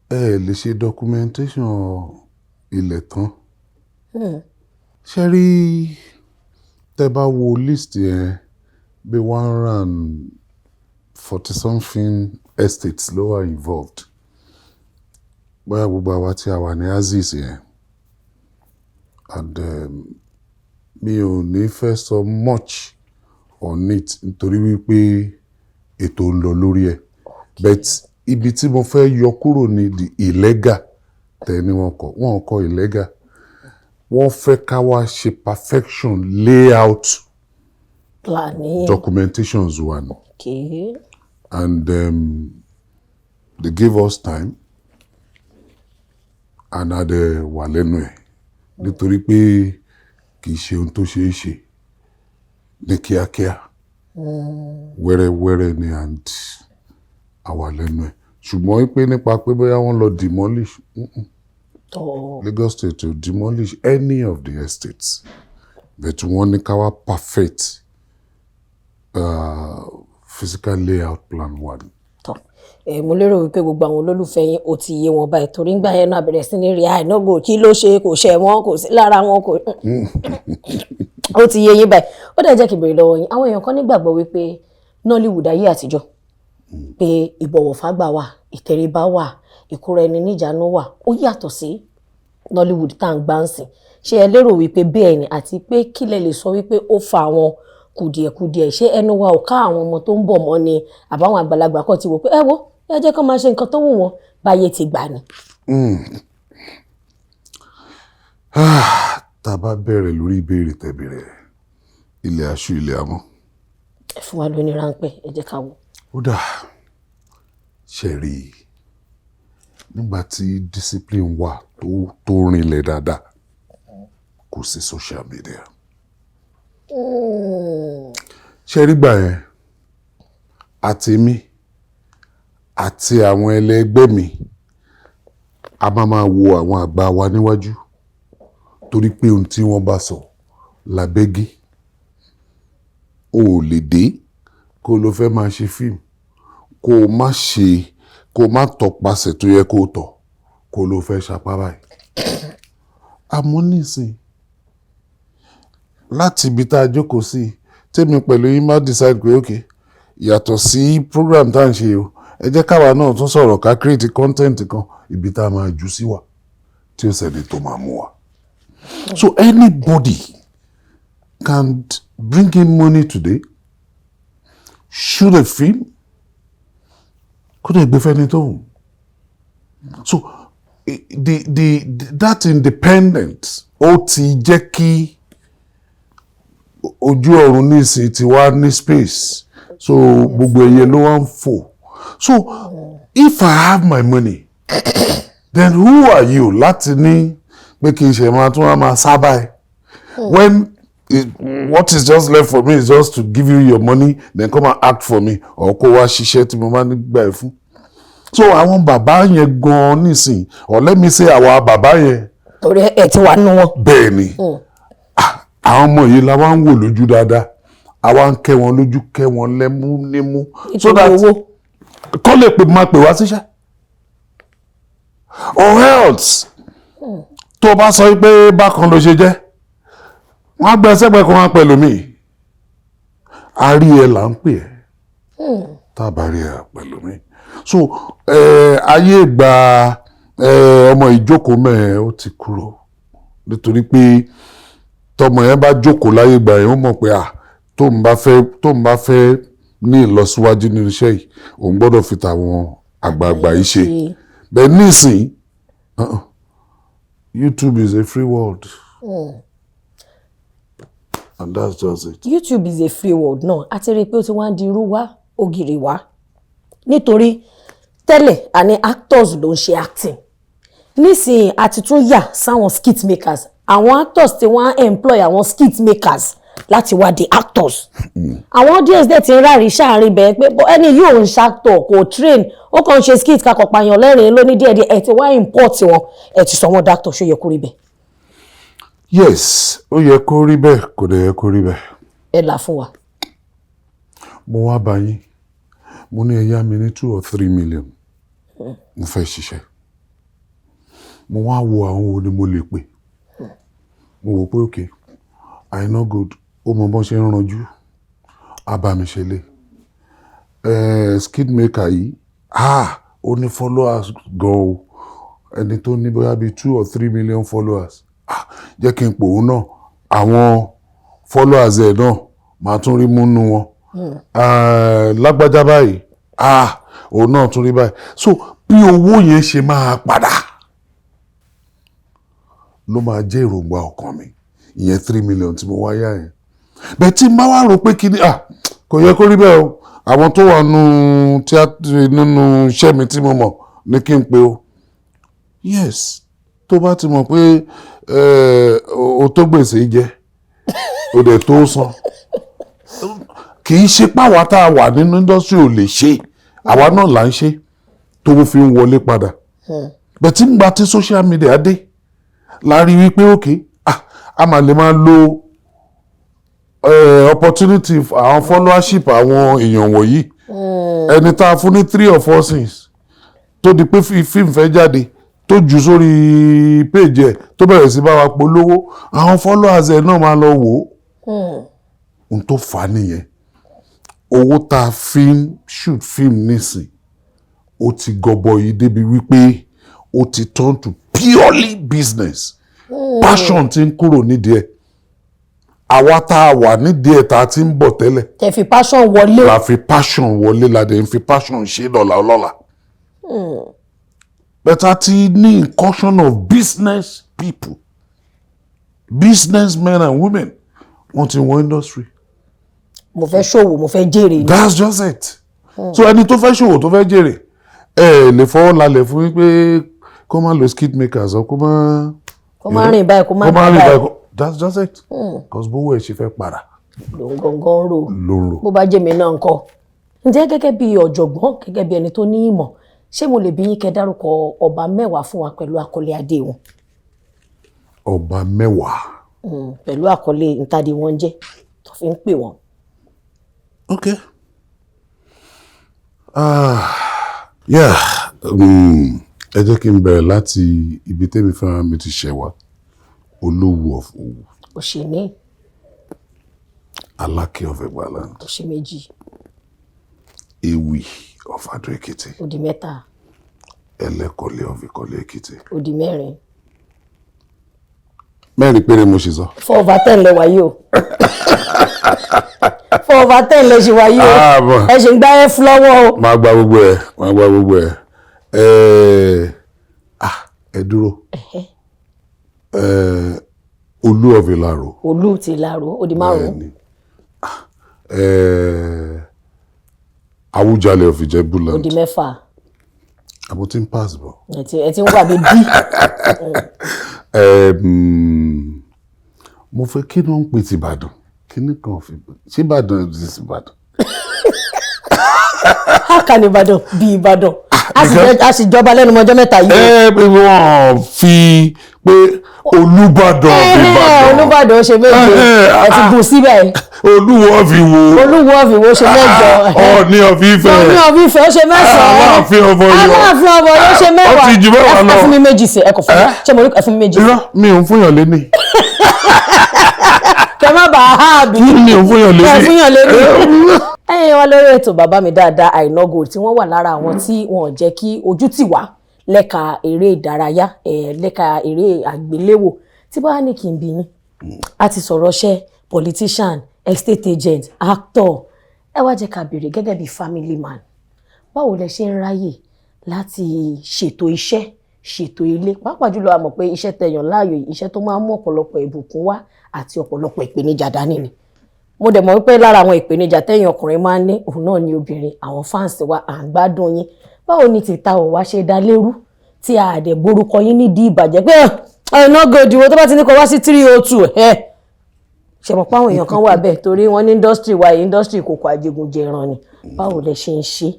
[SPEAKER 1] ẹ lè ṣe documentation ilẹ̀ tán. Ṣé rí, tẹ́ bá wo list yẹn, bí 140 something estates ló wà involved. Bóyá gbogbo àwa tí a wà ní axis yẹn, and mi ò ní fẹ́ sọ much on it nítorí wípé ètò ń lọ lórí ẹ̀, but ibi tí mo fẹ́ yọ kúrò ní the illegal tẹ́ ni wọ́n kọ. Wọ́n kọ illegal, wọ́n fẹ́ ká wá ṣe perfection layout
[SPEAKER 2] Plan ní.
[SPEAKER 1] documentations wa ni. And they gave us time and a dẹ̀ wà lẹ́nu ẹ̀, nítorí pé kì í ṣe ohun tó ṣeé ṣe ní kíákíá, wẹ́rẹ́wẹ́rẹ́ ni, and a wà lẹ́nu ẹ̀. Ṣùgbọ́n pé nípa pé bóyá wọ́n lọ demolish,
[SPEAKER 2] Tọ́.
[SPEAKER 1] Lagos State to demolish any of the estates, but wọ́n ní ká wá perfect physical layout plan one.
[SPEAKER 2] Tọ́ ẹ, mo lérò wípé gbogbo àwọn olólùfẹ́ yín, ó ti yé wọn báyìí, torí ńgbà yẹn náà bẹ̀rẹ̀ sí ní rí àìnàgò kí ló ṣe, kò ṣe wọn, kò sí lára wọn, kò ó ti yé yín báyìí. Ó dẹ̀ jẹ́ kí n béèrè lọ́wọ́ yín, àwọn èèyàn kan nígbàgbọ́ wípé Nollywood ayé àtijọ́, pé ìbọ̀wọ̀ fágbà wà, ìtẹríba wà, ìkóra ẹni níjàánu wà, ó yàtọ̀ sí Nollywood tá à ń gbá ń sìn. Ṣé ẹ lérò wípé bẹ́ẹ̀ ni? Àti pé kí lẹ lè sọ wípé ó fa àwọn kùdìẹ̀kudiẹ? Ṣé ẹnu wa ò ká àwọn ọmọ tó ń bọ̀ mọ́ ni, àbáwọn àgbàlagbà kan ti wò pé ẹ wo, ẹ jẹ́ kó máa ṣe nǹkan tó wù wọ́n, báyé ti gbà ni?
[SPEAKER 1] Tá a bá bẹ̀rẹ̀ lórí ìbéèrè tẹ́ bẹ̀rẹ̀, ilẹ̀ aṣú, ilẹ̀ amọ́.
[SPEAKER 2] Ẹ fún wa lóní ráńpẹ́, ẹ jẹ́ ká wò.
[SPEAKER 1] Ó dà, ṣe rí i, nígbà tí discipline wà tó rinlẹ̀ dáadáa, kò sí social media. Ṣe rí gbà yẹn, àti mi àti àwọn ẹlẹgbẹ́ mi, a máa máa wo àwọn àgbà wa níwájú, torí pé ohun tí wọ́n bá sọ làbẹ́gí. O ò lè dé kó ló fẹ́ máa ṣe fíìmù, kó o má ṣe, kó o má tọpasẹ̀ tó yẹ kó o tọ̀, kó ló fẹ́ ṣapá báyìí. Àmọ́ nísìn, láti ibi tá a jókòó sí, tèmi pẹ̀lú yín má decide pé ok, yàtọ̀ sí program tá à ń ṣe o, ẹ jẹ́ káwa náà tún sọ̀rọ̀, ká create content kan, ibi tá a máa jù sí wa tí ó sẹ́ni tó máa mú wa. So anybody can bring in money today, shoot a film, kó dẹ̀ gbé fẹ́ni tó wù. So the that independence, ó ti jẹ́ kí ojú ọ̀run nísìn ti wá ní space, so gbogbo ẹyẹ ló wá ń fò. So if I have my money, then who are you láti ní pé kí n ṣe máa tún wá máa sábà ẹ, when what is just left for me is just to give you your money, then come and act for me, or kó wá ṣiṣẹ́ tí mo máa ń gbà ẹ fún? So àwọn bàbá yẹn gan-an nísìn, or let me say àwa bàbá yẹn,
[SPEAKER 2] Torí ẹ ti wà nínú wọn.
[SPEAKER 1] Bẹ́ẹ̀ ni. Àwọn ọmọ yìí la wá ń wò lójú dáadáa, àwa ń kẹ́ wọn lójú, kẹ́ wọn lẹ́mú nímú, so
[SPEAKER 2] Nítorí
[SPEAKER 1] that
[SPEAKER 2] owó.
[SPEAKER 1] kọ́ lè pè, máa pè wá síṣẹ́, or else tó bá sọ pé bákan ló ṣe jẹ́, wọ́n á gbé ẹsẹ̀gbẹ́ kan wá pẹ̀lú mi. A rí ẹ là ń pè ẹ́, tá a bá rí ẹ pẹ̀lú mi. So ayé ìgbà ọmọ ìjókòó mẹ́ẹ̀, ó ti kúrò, nítorí pé tọmọ yẹn bá jókòó láyé ìgbà yẹn, ó mọ̀ pé à tóun bá fẹ́ ní ìlọsíwájú nínú iṣẹ́ yìí, òun gbọ́dọ̀ fi tàwọn àgbààgbà yìí ṣe bẹ́ẹ̀. Nísìnyí, uh-uh, YouTube is a free world and that's just it.
[SPEAKER 2] YouTube is a free world náà, a ti rí i pé ó ti wá ń di irú wá ògiri wá, nítorí tẹ́lẹ̀, àní actors ló ń ṣe acting. Nísìnyí, a ti tún yà sáwọn skit makers, àwọn actors tí wọ́n á employ àwọn skit makers láti wá di actors. Àwọn audience dẹ̀ ti ń rárí sáàrin bẹ́ẹ̀ pé bọ́ ẹni yóò ń ṣàtọ̀, kò train, ó kàn ń ṣe skit kakọ̀ pààyàn lẹ́rìn-ín lóní díẹ̀díẹ̀. Ẹ̀ ti wá import wọn, ẹ̀ ti sọ wọ́n d'actor. Ṣó yẹ kó rí bẹ́ẹ̀?
[SPEAKER 1] Yes, ó yẹ kó rí bẹ́ẹ̀, kò dẹ̀ yẹ kó rí bẹ́ẹ̀.
[SPEAKER 2] Ẹ là fún wa.
[SPEAKER 1] Mo wá bá yín, mo ní ẹ yá mi ní 2 or 3 million, mo fẹ́ ṣiṣẹ́. Mo wá wo àwọn wo ni mo lè pè. Mo wò pé, okay, Aina Gold, ó mọ bọ́n ṣe ń ranjú, á bá mi ṣe lé skit maker yìí. Ah, ó ní followers gan o, ẹni tó ní bóyá bíi 2 or 3 million followers. Ah, jẹ́ kí n pò ó náà, àwọn followers ẹ̀ náà màá tún rí múnú wọn. Lágbájá báyìí, ah, òun náà tún rí báyìí. So bí owó yẹn ṣe máa padà ló máa jẹ́ èròǹgbà ọkàn mi, ìyẹn 3 million tí mo wá yá yẹn. Bẹ́ẹ̀ tí n bá wá rò pé kí ni, ah, kò yẹ kó rí bẹ́ẹ̀ o, àwọn tó wà nù tíátì nínú iṣẹ́ mi tí mo mọ̀ ní kí n pe o. Yes, tó bá ti mọ̀ pé o tó gbèsè jẹ, o dẹ̀ tó san, kì í ṣe páwa tá a wà nínú industry ò lè ṣe, àwa náà là ń ṣe tó fi ń wọlé padà. Bẹ́ẹ̀ tí ń gba tí social media dé la rí wípé, okay, ah, a máa lè máa lo opportunity àwọn followership àwọn èèyàn wọ̀nyí. Ẹni tá a fún ní three or four scenes, tó di pé fíìmù fẹ́ jáde, tó jù sórí page ẹ̀, tó bẹ̀rẹ̀ sí bá wa polówó, àwọn followers ẹ̀ náà máa lọ wò ó. Ohun tó fà á nìyẹn. Owó tá a fi ń shoot film nísìn, ó ti gọbọi débi wípé ó ti turn to purely business. Passion ti ń kúrò nídìí ẹ̀. Àwa tá a wà nídìí ẹ̀, tá a ti ń bọ̀ tẹ́lẹ̀,
[SPEAKER 2] tẹ fi passion wọlé.
[SPEAKER 1] La fi passion wọlé, la dẹ̀ ń fi passion ṣe dọ̀là ọlọ́la. But a ti ní incursion of business people, businessmen and women, wọ́n ti wọ industry.
[SPEAKER 2] Mo fẹ́ ṣòwò, mo fẹ́ jèrè ni.
[SPEAKER 1] That's just it. So ẹni tó fẹ́ ṣòwò, tó fẹ́ jèrè, ẹ lè fọwọ́ lálẹ̀ fún wípé kó má lo skit makers or kó má
[SPEAKER 2] Kó má rìn báyìí, kó má
[SPEAKER 1] kó má
[SPEAKER 2] rìn
[SPEAKER 1] rìn
[SPEAKER 2] báyìí.
[SPEAKER 1] báyìí. That's just it, cause bówó ẹ̀ ṣe fẹ́ padà
[SPEAKER 2] lòun gangan rò.
[SPEAKER 1] Ló ń rò.
[SPEAKER 2] Bó bá jẹ́ mi náà ńkọ́? Ǹjẹ́ gẹ́gẹ́ bí ọ̀jọ̀gbọ́n, gẹ́gẹ́ bí ẹni tó ní ìmọ̀, ṣé mo lè bí yín kẹ́ dárúkọ ọba 10 fún wa pẹ̀lú àkọlé adé wọn?
[SPEAKER 1] Ọba 10?
[SPEAKER 2] Pẹ̀lú àkọlé ntàdí wọn jẹ́ tó fi ń pè wọ́n.
[SPEAKER 1] Okay. Ah, yeah. Ẹ jẹ́ kí n bẹ̀rẹ̀ láti ibi tẹ́mi fúnra mi ti ṣẹ̀ wá. Olúwo of Òwu.
[SPEAKER 2] Òṣèní.
[SPEAKER 1] Aláké of Ẹ̀gbáland.
[SPEAKER 2] Òṣè méjì.
[SPEAKER 1] Ewì of Adó Èkìtì.
[SPEAKER 2] Ó di mẹ́ta.
[SPEAKER 1] Ẹlẹ́kọ̀lé of Ìkọ̀lé Èkìtì.
[SPEAKER 2] Ó di mẹ́rin.
[SPEAKER 1] Mẹ́rin péré mo ṣe sọ.
[SPEAKER 2] 4 over 10 lẹ wáyé o, 4 over 10 lẹ ṣe wáyé o.
[SPEAKER 1] Ah, bọ̀.
[SPEAKER 2] Ẹ ṣe ń gbá ẹ lọ́wọ́ o.
[SPEAKER 1] Máa gba gbogbo ẹ̀, máa gba gbogbo ẹ̀. Ẹ̀, ah, ẹ dúró. Ẹ̀, Olú of Ìlaró.
[SPEAKER 2] Olú ti Ìlaró, ó di márùn-ún.
[SPEAKER 1] Bẹ́ẹ̀ni. Ah, ẹ̀, Awùjalẹ̀ of Ìjẹ̀bú-Land.
[SPEAKER 2] Ó di mẹ́fà.
[SPEAKER 1] Àbó tí ń pass bọ̀.
[SPEAKER 2] Ẹ ti ń wà bí dí.
[SPEAKER 1] Mo fẹ́ kí ló ń pè ti Ìbàdàn, kí ní kan fi ṣé Ìbàdàn ti Ìbàdàn.
[SPEAKER 2] Hákà ní Ìbàdàn bí Ìbàdàn, a sì jọba lẹ́nu mọ́jọ́ mẹ́ta yìí.
[SPEAKER 1] Ẹ pé wọ́n fi pé Olúbàdàn of Ìbàdàn.
[SPEAKER 2] Olúbàdàn, ó ṣe méje. Ẹ ti gùn síbẹ̀.
[SPEAKER 1] Olúwo of Ìwó.
[SPEAKER 2] Olúwo of Ìwó ṣe mẹ́jọ.
[SPEAKER 1] Ọọ̀ni of Ifẹ̀.
[SPEAKER 2] Ọọ̀ni of Ifẹ̀, ó ṣe mẹ́sàn-án.
[SPEAKER 1] Aláàfin of Ọ̀yọ́.
[SPEAKER 2] Aláàfin of Ọ̀yọ́ ṣe mẹ́wàá.
[SPEAKER 1] Ó ti ju mẹ́wàá lọ.
[SPEAKER 2] Ẹ fún mi méjì sí, ẹ kò fún mi, ṣé mo rí ẹ fún mi méjì sí.
[SPEAKER 1] Irọ́, mi ò ń fúnyàn lé ní.
[SPEAKER 2] Kẹ má bàa há àbí.
[SPEAKER 1] Mi ò ń fúnyàn lé ní.
[SPEAKER 2] Ẹ fúnyàn lé ní. Ẹ̀yin wa lórí ètò, bàbá mi dáadáa Àìná Gold, tí wọ́n wà lára àwọn tí wọ́n jẹ́ kí ojú tì wá lẹ́ka eré ìdárayá, lẹ́ka eré àgbéléwò, tí bá ní kí n bí yín, a ti sọ̀rọ̀ ṣẹ́ politician, estate agent, actor. Ẹ wá jẹ́ ká béèrè, gẹ́gẹ́ bí family man, báwo lẹ ṣe ń ráyè láti ṣètò iṣẹ́, ṣètò ilé? Pàápàá jùlọ, a mọ̀ pé iṣẹ́ tẹ̀yàn láàyò yìí, iṣẹ́ tó máa ń mú ọ̀pọ̀lọpọ̀ ìbùkún wá àti ọ̀pọ̀lọpọ̀ ìpèníjà dání ni. Mo dẹ̀ mọ̀ wípé lára àwọn ìpèníjà tẹ̀yìn ọkùnrin máa ń ní, òun náà ni obìnrin. Àwọn fans wa, à ń gbádùn yín. Báwo ni tìta ò wá ṣe dá lérú tí a dẹ̀ gborúkọ yín nídìí ìbàjẹ́ pé Àìná Gold wo tó bá ti ní kó wá sí 302? Ẹ̀ ṣe mọ̀ pé àwọn èèyàn kan wà bẹ́ẹ̀, torí wọ́n ní industry wa yìí, industry kòkò àjẹgúnjẹran ni. Báwo lẹ ṣe ń ṣe?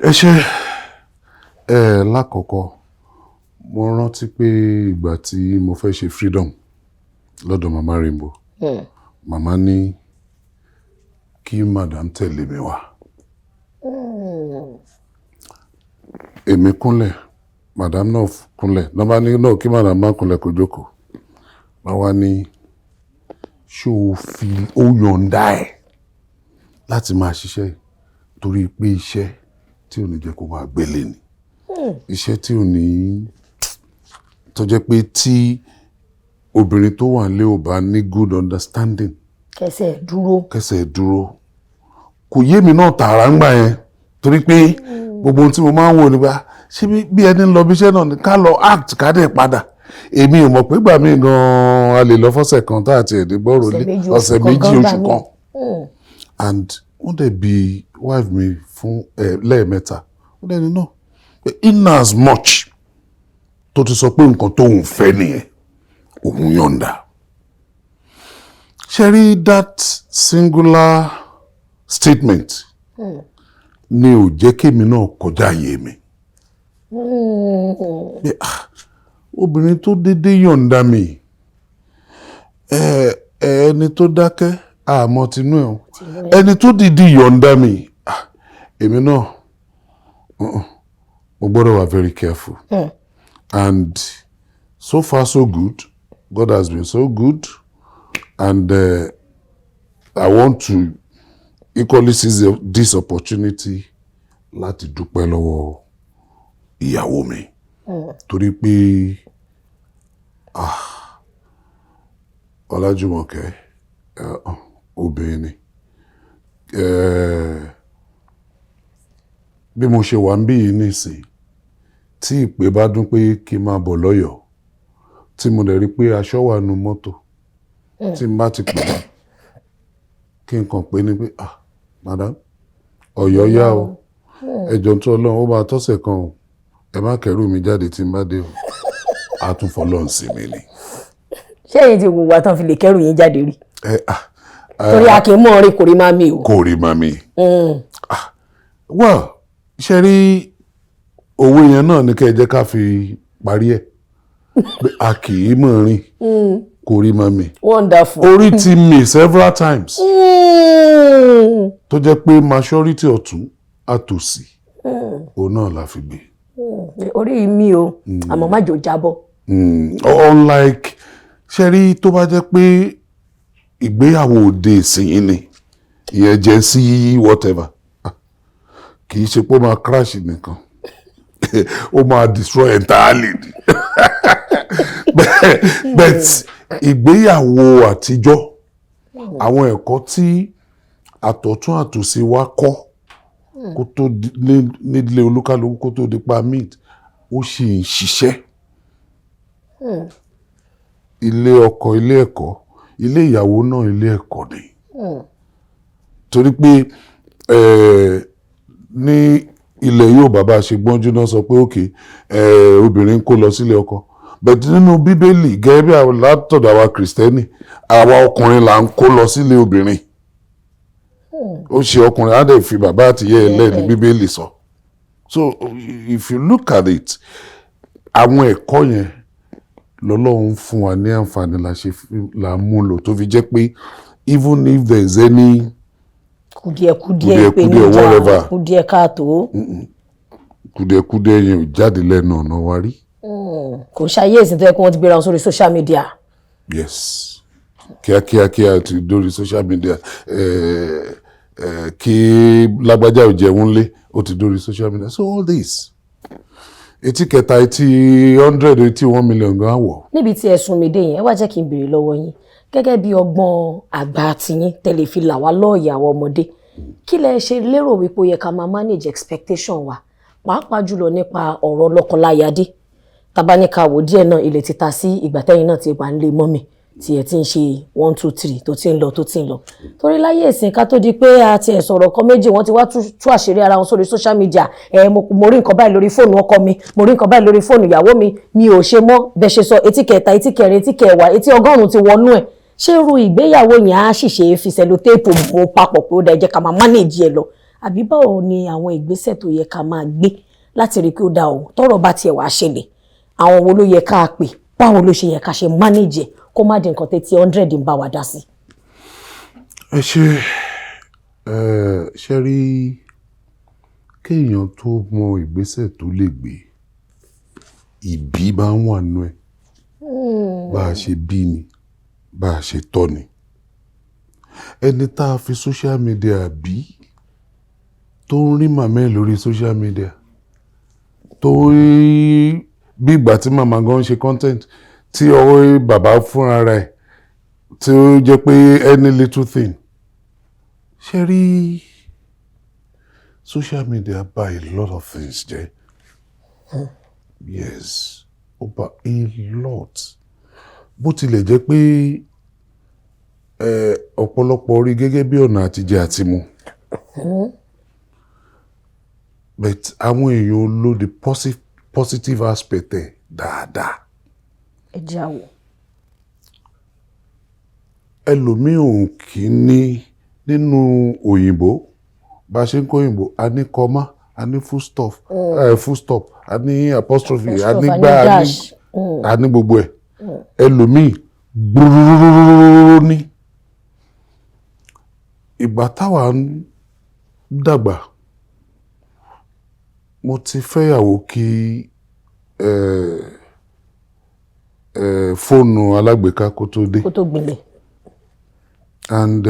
[SPEAKER 1] Ẹ ṣe. Ẹ lákọ̀ọ́kọ́, Mo rántí pé ìgbà tí mo fẹ́ ṣe freedom lọ́dọ̀ Mama Rainbow, màmá ní kí madam tẹ̀lé mi wá. Èmi kúnlẹ̀, madam náà kúnlẹ̀. Nọ́mbà ní náà kí madam má kúnlẹ̀, kó jókòó. Wọ́n wá ní, ṣé o fi ó yọ̀ǹda ẹ̀ láti máa ṣiṣẹ́ yìí? Torí pé iṣẹ́ tí ò ní jẹ́ kó máa gbélé ni, iṣẹ́ tí ò ní tó jẹ́ pé tí obìnrin tó wà nílé ò bá ní good understanding,
[SPEAKER 2] kẹsẹ̀ dúró.
[SPEAKER 1] Kẹsẹ̀ dúró. Kò yé mi náà tààrà ń gbà yẹn, torí pé gbogbo ohun tí mo máa ń wò nígbà ṣé bí ẹni ń lọ bí iṣẹ́ náà ni ká lọ act, ká dẹ̀ padà. Èmi ò mọ̀ pé gbà mí gan-an a lè lọ fọ́sẹ̀ kan tá àti ẹ̀dín gbọ́rọ̀
[SPEAKER 2] ọ̀sẹ̀
[SPEAKER 1] lé
[SPEAKER 2] méjì,
[SPEAKER 1] ọ̀sẹ̀
[SPEAKER 2] oṣù kan
[SPEAKER 1] méjì,
[SPEAKER 2] gan gbà
[SPEAKER 1] oṣù
[SPEAKER 2] mí.
[SPEAKER 1] kan. And wọ́n dẹ̀ bi wife mi fún ẹ lẹ́ẹ̀mẹ́ta, ó dẹ̀ ní náà pé in as much tó ti sọ pé nǹkan tóun fẹ́ nìyẹn, òun yọ̀ǹda. Ṣe rí, that singular statement ni ò jẹ́ kémi náà kọjá àyè mi. Pé, ah, obìnrin tó dédé yọ̀ǹda mi, ẹni tó dákẹ́ àmọ́ tinú ẹ̀ o, ẹni tó dìdí yọ̀ǹda mi, ah, èmi náà mo gbọ́dọ̀ wà very careful. And so far so good. God has been so good, and I want to equally seize this opportunity láti dúpẹ́ lọ́wọ́ ìyàwó mi, torí pé, ah, Ọlájúmọ̀kẹ́, obìnrin ni. Bí mo ṣe wà ń bí yìí nísìn, tí ìpè bá dún pé kí n máa bọ̀ lọ́yọ̀ọ́, tí mo dẹ̀ rí pé aṣọ wà nínú mọ́tò, tí n bá ti pè, kí n kàn pé ní pé, "Ah, madam, Ọ̀yọ́ yá o, ẹ jọ̀ọ́, tó Ọlọ́run, ó máa tọ́sẹ̀ kan o, ẹ má kẹ́rù mi jáde tí n bá dé o," á tún fọlọ́run sí mi ni.
[SPEAKER 2] Ṣé ẹ̀yin ti wùwà tán fi lè kẹ́rù yín jáde rí?
[SPEAKER 1] Ẹ ah.
[SPEAKER 2] Torí a kì í mọ̀ rí kò rí máa mi o.
[SPEAKER 1] Kò rí mami. Well, ṣe rí, òwe yẹn náà ní kẹ́ ẹ jẹ́ ká fi parí ẹ̀ pé a kì í mọ̀ rìn kò rí mami.
[SPEAKER 2] Wonderful.
[SPEAKER 1] Orí ti mì several times tó jẹ́ pé maturity ọ̀tún àtòsí òun náà la fi gbé.
[SPEAKER 2] Orí mi o, àmọ́ má jò jábọ́.
[SPEAKER 1] Unlike, ṣe rí, tó bá jẹ́ pé ìgbéyàwó òde ìsìn ni, ìyẹn jẹ́ sí whatever, ah, kì í ṣe pé ó máa crash nìkan, ó máa destroy entirely ni. But ìgbéyàwó àtijọ́, àwọn ẹ̀kọ́ tí àtọ̀tún àtòsí wa kọ́ kó tó nílé olúkálukú kó tó di pa meet, ó sì ń ṣiṣẹ́. Ilé ọkọ ilé ẹ̀kọ́, ilé ìyàwó náà ilé ẹ̀kọ́ ni, torí pé ní ilẹ̀ Yorùbá, bá ṣe gbọ́njú náà sọ pé òkè obìnrin kó lọ sílé ọkọ, bẹ̀tí nínú Bíbélì, gẹ́gẹ́ bí àwọn látọ̀dọ̀ àwa Kìrìsìtẹ́nì, àwa ọkùnrin là ń kó lọ sílé obìnrin. Ó ṣe ọkùnrin á dẹ̀ fi bàbá àti ìyá ẹ̀ lẹ̀ ní Bíbélì sọ. So if you look at it, àwọn ẹ̀kọ́ yẹn lọ́lọ́run fún wa ní àǹfààní la ṣe la mú lò, tó fi jẹ́ pé even if there is any
[SPEAKER 2] kùdìẹ̀kùdìẹ̀,
[SPEAKER 1] kùdìẹ̀kudiẹ,
[SPEAKER 2] ìpèníjà,
[SPEAKER 1] whatever.
[SPEAKER 2] Kùdìẹ̀ káàtó.
[SPEAKER 1] Kùdìẹ̀kudiẹ yẹn ò jáde lẹ́nu ọ̀nà wa rí.
[SPEAKER 2] Kò ṣayé ìsìn tó yẹ kí wọ́n ti gbéra wọn sórí social media.
[SPEAKER 1] Yes, kíákíá kíá ti dórí social media. Kí lágbájá ò jẹun lé, ó ti dórí social media. So all this, etí kẹta, etí 100, etí 1 million gan wọ̀.
[SPEAKER 2] Níbi tí ẹ̀sùn mi dé yẹn, ẹ wá jẹ́ kí n béèrè lọ́wọ́ yín gẹ́gẹ́ bí ọgbọ́n àgbà tiyín tẹ́lẹ̀ fi là wá lọ́ọ̀yà àwọn ọmọdé: kí lẹ ṣe lérò wípé ó yẹ ká máa manage expectation wa, pàápàá jùlọ nípa ọ̀rọ̀ lọ́kọláya dé? Tabaníka wò díẹ̀ náà, ilẹ̀ ti ta sí ìgbà tẹ́yìn náà ti wà ń lé mọ́mì tí ẹ ti ń ṣe one two three tó ti ń lọ tó ti ń lọ, torí láyé ìsìn, ká tó di pé a ti ẹ̀ sọ̀rọ̀ kan méjì, wọ́n ti wá tú àṣírí ara wọn sórí social media. Ẹ mo rí nǹkan báyìí lórí fóònù ọkọ mi, mo rí nǹkan báyìí lórí fóònù ìyàwó mi, mi ò ṣe mọ́. Bẹ́ẹ̀ ṣe sọ, etí kẹta, etí kẹrin, etí kẹwàá, etí 100 ti wọnú ẹ̀. Ṣé irú ìgbéyàwó yẹn á sì ṣe é fi sellotape bò papọ̀ pé ó dá, ẹ jẹ́ ká máa manage ẹ lọ, àbí báwo ni àwọn ìgbésẹ̀ tó yẹ ká máa gbé láti rí i pé ó dá o, tọ́rọ̀ bá tiẹ̀ wá ṣẹlẹ̀, Àwọn wo ló yẹ ká pè? Báwo ló ṣe yẹ ká ṣe manage ẹ̀ kó má di nǹkan tẹ́tí 100 ń bá wa dá sí?
[SPEAKER 1] Ẹ ṣe. Ẹ ṣe rí, kéèyàn tó mọ ìgbésẹ̀ tó lè gbé, ìbí bá ń wà nínú ẹ̀. Bá a ṣe bí ni, bá a ṣe tọ́ ni. Ẹni tá a fi social media bí, tó ń rí màmá ẹ̀ lórí social media, tó rí bí ìgbà tí màmá gan ń ṣe content, tí ọwọ́ bàbá fúnra rẹ̀, tí ó jẹ́ pé any little thing. Ṣe rí, social media bà a lot of things jẹ́. Yes, ó bà a lot. Bó tilẹ̀ jẹ́ pé ọ̀pọ̀lọpọ̀ rí gẹ́gẹ́ bí ọ̀nà àtijẹ àtimu, but àwọn èèyàn lò the positive aspect ẹ̀ dáadáa.
[SPEAKER 2] Ẹ jẹ́ àwọ̀.
[SPEAKER 1] Ẹlòmíì ò kì í ní nínú òyìnbó. Bá a ṣe ń kọ́ òyìnbó, a ní comma, a ní full stop, full stop, a ní apostrophe, a ní
[SPEAKER 2] apostrophe, a ní
[SPEAKER 1] gbá, a ní
[SPEAKER 2] dash.
[SPEAKER 1] A ní gbogbo ẹ̀. Ẹlòmíì gbúrúrúrú ní. Ìgbà táwa ń dàgbà, mo ti fẹ́yàwó kí fóònù alágbèéká kó tó dé.
[SPEAKER 2] Kó tó gbilẹ̀.
[SPEAKER 1] And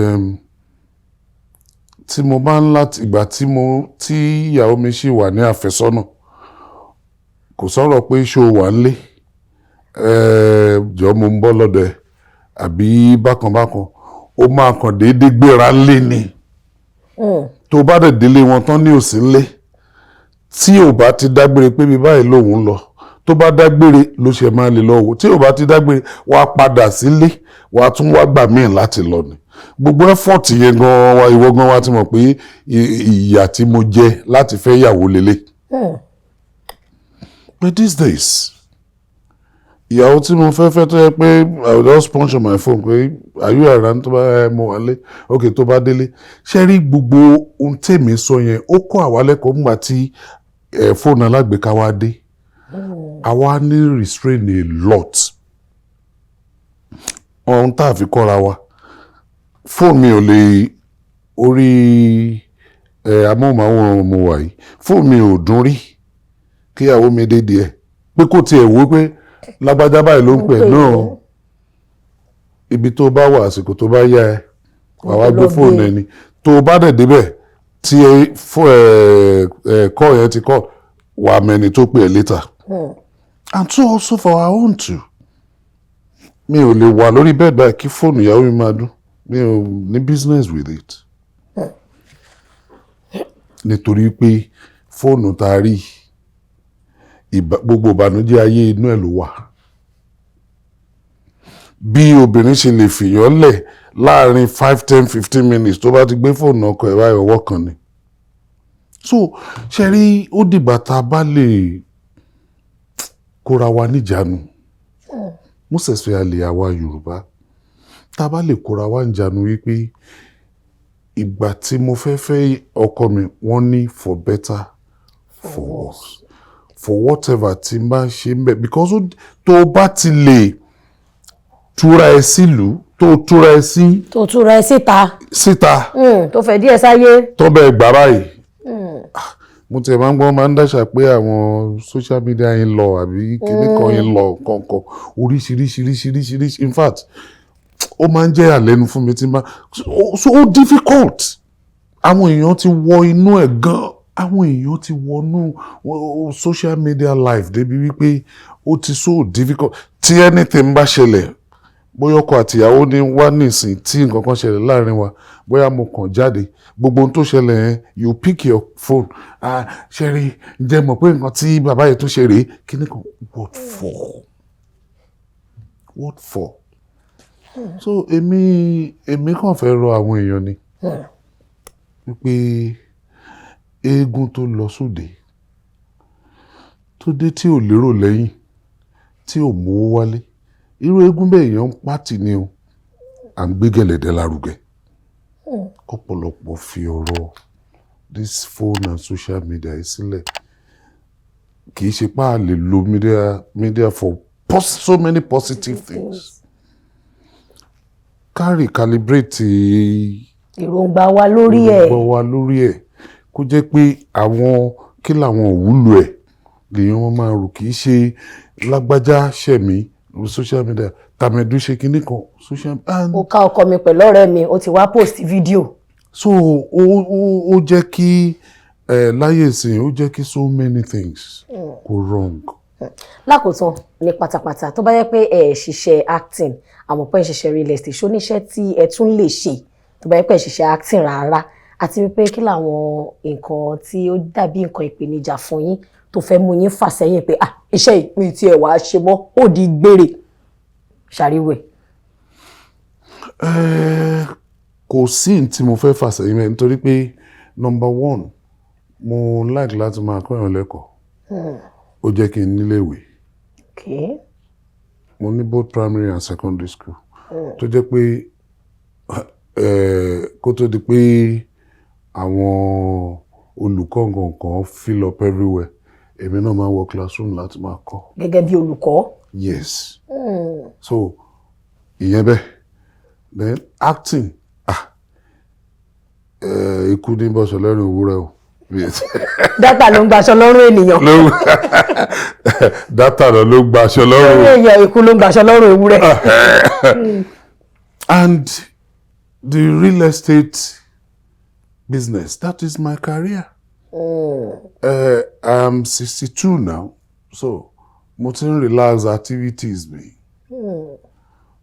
[SPEAKER 1] tí mo bá ń láti ìgbà tí mo tí ìyàwó mi ṣì wà ní àfẹ́sọ́nà, kò sọ̀rọ̀ pé ṣó wà nílé, jọ̀ọ́, mo ń bọ̀ lọ́dọ̀ ẹ̀, àbí bákan bákan. Ó máa kàn déédéé gbéra ńlé ni. Tó bá dẹ̀ délé wọn tán ní òsì ńlé, tí ò bá ti dágbére pé bí báyìí lòun ń lọ, tó bá dágbére ló ṣe máa lè lọ wò. Tí ò bá ti dágbére, wàá padà sílé, wàá tún wá gbà míì láti lọ ni. Gbogbo effort yẹn gan wa, ìwọ gan wa ti mọ̀ pé ìyà tí mo jẹ láti fẹ́ yàwó lélẹ̀. But these days, ìyàwó tí mo fẹ́ fẹ́, tó yẹ pé I will just punch on my phone pé, "Are you around?" Tó bá ẹ mo wà lé, ok. Tó bá délé, ṣé rí gbogbo ohun tèmi sọ yẹn, ó kọ́ àwa lẹ́kọ̀ọ́. Nígbà tí fóònù alágbèéká wa dé, àwa ní restrain a lot. Ohun tá a fi kọ́ra wa, fóònù mi ò lè orí amóhùnmáwòrán mo wà yìí, fóònù mi ò dún rí kíyàwó mi dé díẹ̀ pé kò tiẹ̀ wò pé lágbájá báyìí ló ń pè náà. Ibi tó bá wà, àsìkò tó bá yá ẹ, wà wá gbé fóònù ẹni. Tó bá dẹ̀ débẹ̀ tí ẹ kọ́ yẹn ti kọ́, wà mẹ́ni tó pè ẹ́ later. And so also for our own too, mi ò lè wà lórí bed báyìí kí fóònù ìyàwó mi máa dún. Mi ò ní business with it, nítorí pé fóònù tá a rí, gbogbo ìbànújẹ́ ayé inú ẹ̀ ló wà. Bí obìnrin ṣe lè fìyàn lẹ̀ láàrin 5, 10, 15 minutes, tó bá ti gbé fóònù ọkọ ẹ̀ báyìí, ọwọ́ kan ni. So ṣe rí, ó dìgbà tá a bá lè kóra wa níjàánu, most especially àwa Yorùbá, tá a bá lè kóra wa níjàánu wípé ìgbà tí mo fẹ́ fẹ́ ọkọ mi, wọ́n ní for better, for worse, for whatever tí n bá ṣe ń bẹ̀, because tó o bá ti lè túra ẹ sílùú, tó túra ẹ sí
[SPEAKER 2] tó túra ẹ síta.
[SPEAKER 1] Síta.
[SPEAKER 2] Tó fẹ́ díẹ̀ sáyé.
[SPEAKER 1] Tó bẹ́ẹ̀ gbà báyìí. Ah, mo tiẹ̀ máa ń gbọ́, máa ń dáṣà pé àwọn social media yín lọ àbí kíní kan yín lọ kọ̀ọ̀kan oríṣiríṣiríṣiríṣiríṣi. In fact, ó máa ń jẹ́ àlẹ́nu fún mi tí n bá so ó difficult. Àwọn èèyàn ti wọ inú ẹ̀ gan. Àwọn èèyàn ti wọnú social media life débi wípé ó ti so difficult. Tí anything bá ṣẹlẹ̀, bóyá ọkọ àtìyàwó ní wá nísìn, tí nǹkan kan ṣẹlẹ̀ láàrin wa, bóyá mo kàn jáde, gbogbo ohun tó ṣẹlẹ̀ yẹn, you pick your phone, "Ah, ṣe rí, ǹjẹ́ mọ̀ pé nǹkan tí bàbá yìí tún ṣe rèé?" Kíní kan, what for? What for? So èmi kàn fẹ́ rọ àwọn èèyàn ni wípé eégún tó lọ sóde, tó dé, tí ò lérò lẹ́yìn, tí ò mówó wálé, irú eégún bẹ́ẹ̀, èèyàn ń pàtì ni o. À ń gbé gẹ̀lẹ̀dẹ́ lárugẹ. Kọ́pọ̀lọpọ̀ fi ọ̀rọ̀ this phone and social media yìí sílẹ̀. Kì í ṣe pé a lè lo media for so many positive things. Ká recalibrate
[SPEAKER 2] èròǹgbà wa lórí ẹ̀.
[SPEAKER 1] Èròǹgbà wa lórí ẹ̀, kó jẹ́ pé àwọn kí làwọn òwúlò ẹ̀ lèèyàn wọn máa rò, kì í ṣe lágbájá ṣẹ̀mí lórí social media, tàmẹ̀dù ṣe kinní kan social and
[SPEAKER 2] Ó ká ọkọ mi pẹ̀lú ọ̀rẹ́ mi, ó ti wá post fídíò.
[SPEAKER 1] So ó jẹ́ kí ẹ láyé ìsìn, ó jẹ́ kí so many things go wrong.
[SPEAKER 2] Lákòótán ní pátápátá, tó bá yẹ pé ẹ ṣiṣẹ́ acting, àmọ́ pé ẹ ṣiṣẹ́ real estate, ṣó níṣẹ́ tí ẹ tún lè ṣe tó bá yẹ pé ẹ ṣiṣẹ́ acting rárá? Àti wípé kí làwọn nǹkan tí ó dàbí nǹkan ìpèníjà fún yín tó fẹ́ mú yín fà sẹ́yìn pé, ah, iṣẹ́ yìí mi ti ẹ̀ wá ṣe mọ́, ó di gbére ṣàríwẹ̀?
[SPEAKER 1] Kò sí ní tí mo fẹ́ fà sẹ́yìn mẹ́, nítorí pé number one, mo like láti máa kọ́ èèyàn lẹ́kọ̀ọ́. Ó jẹ́ kí n níléèwé. Mo ní both primary and secondary school, tó jẹ́ pé kó tó di pé àwọn olùkọ́ nǹkan fill up everywhere, èmi náà máa ń wọ classroom láti máa kọ́.
[SPEAKER 2] Gẹ́gẹ́ bí olùkọ́.
[SPEAKER 1] Yes. So ìyẹn bẹ́ẹ̀. Then acting, ah, ikú ní bọ́sọ̀ lẹ́rìn òwúrọ̀ o.
[SPEAKER 2] Data ló ń gbaṣọ lọ́rùn ènìyàn.
[SPEAKER 1] Data lọ ló gbaṣọ lọ́rùn.
[SPEAKER 2] Èèyàn, ikú ló ń gbaṣọ lọ́rùn ewúrẹ́.
[SPEAKER 1] And the real estate business, that is my career. I'm 62 now, so mo ti ń relax activities mi.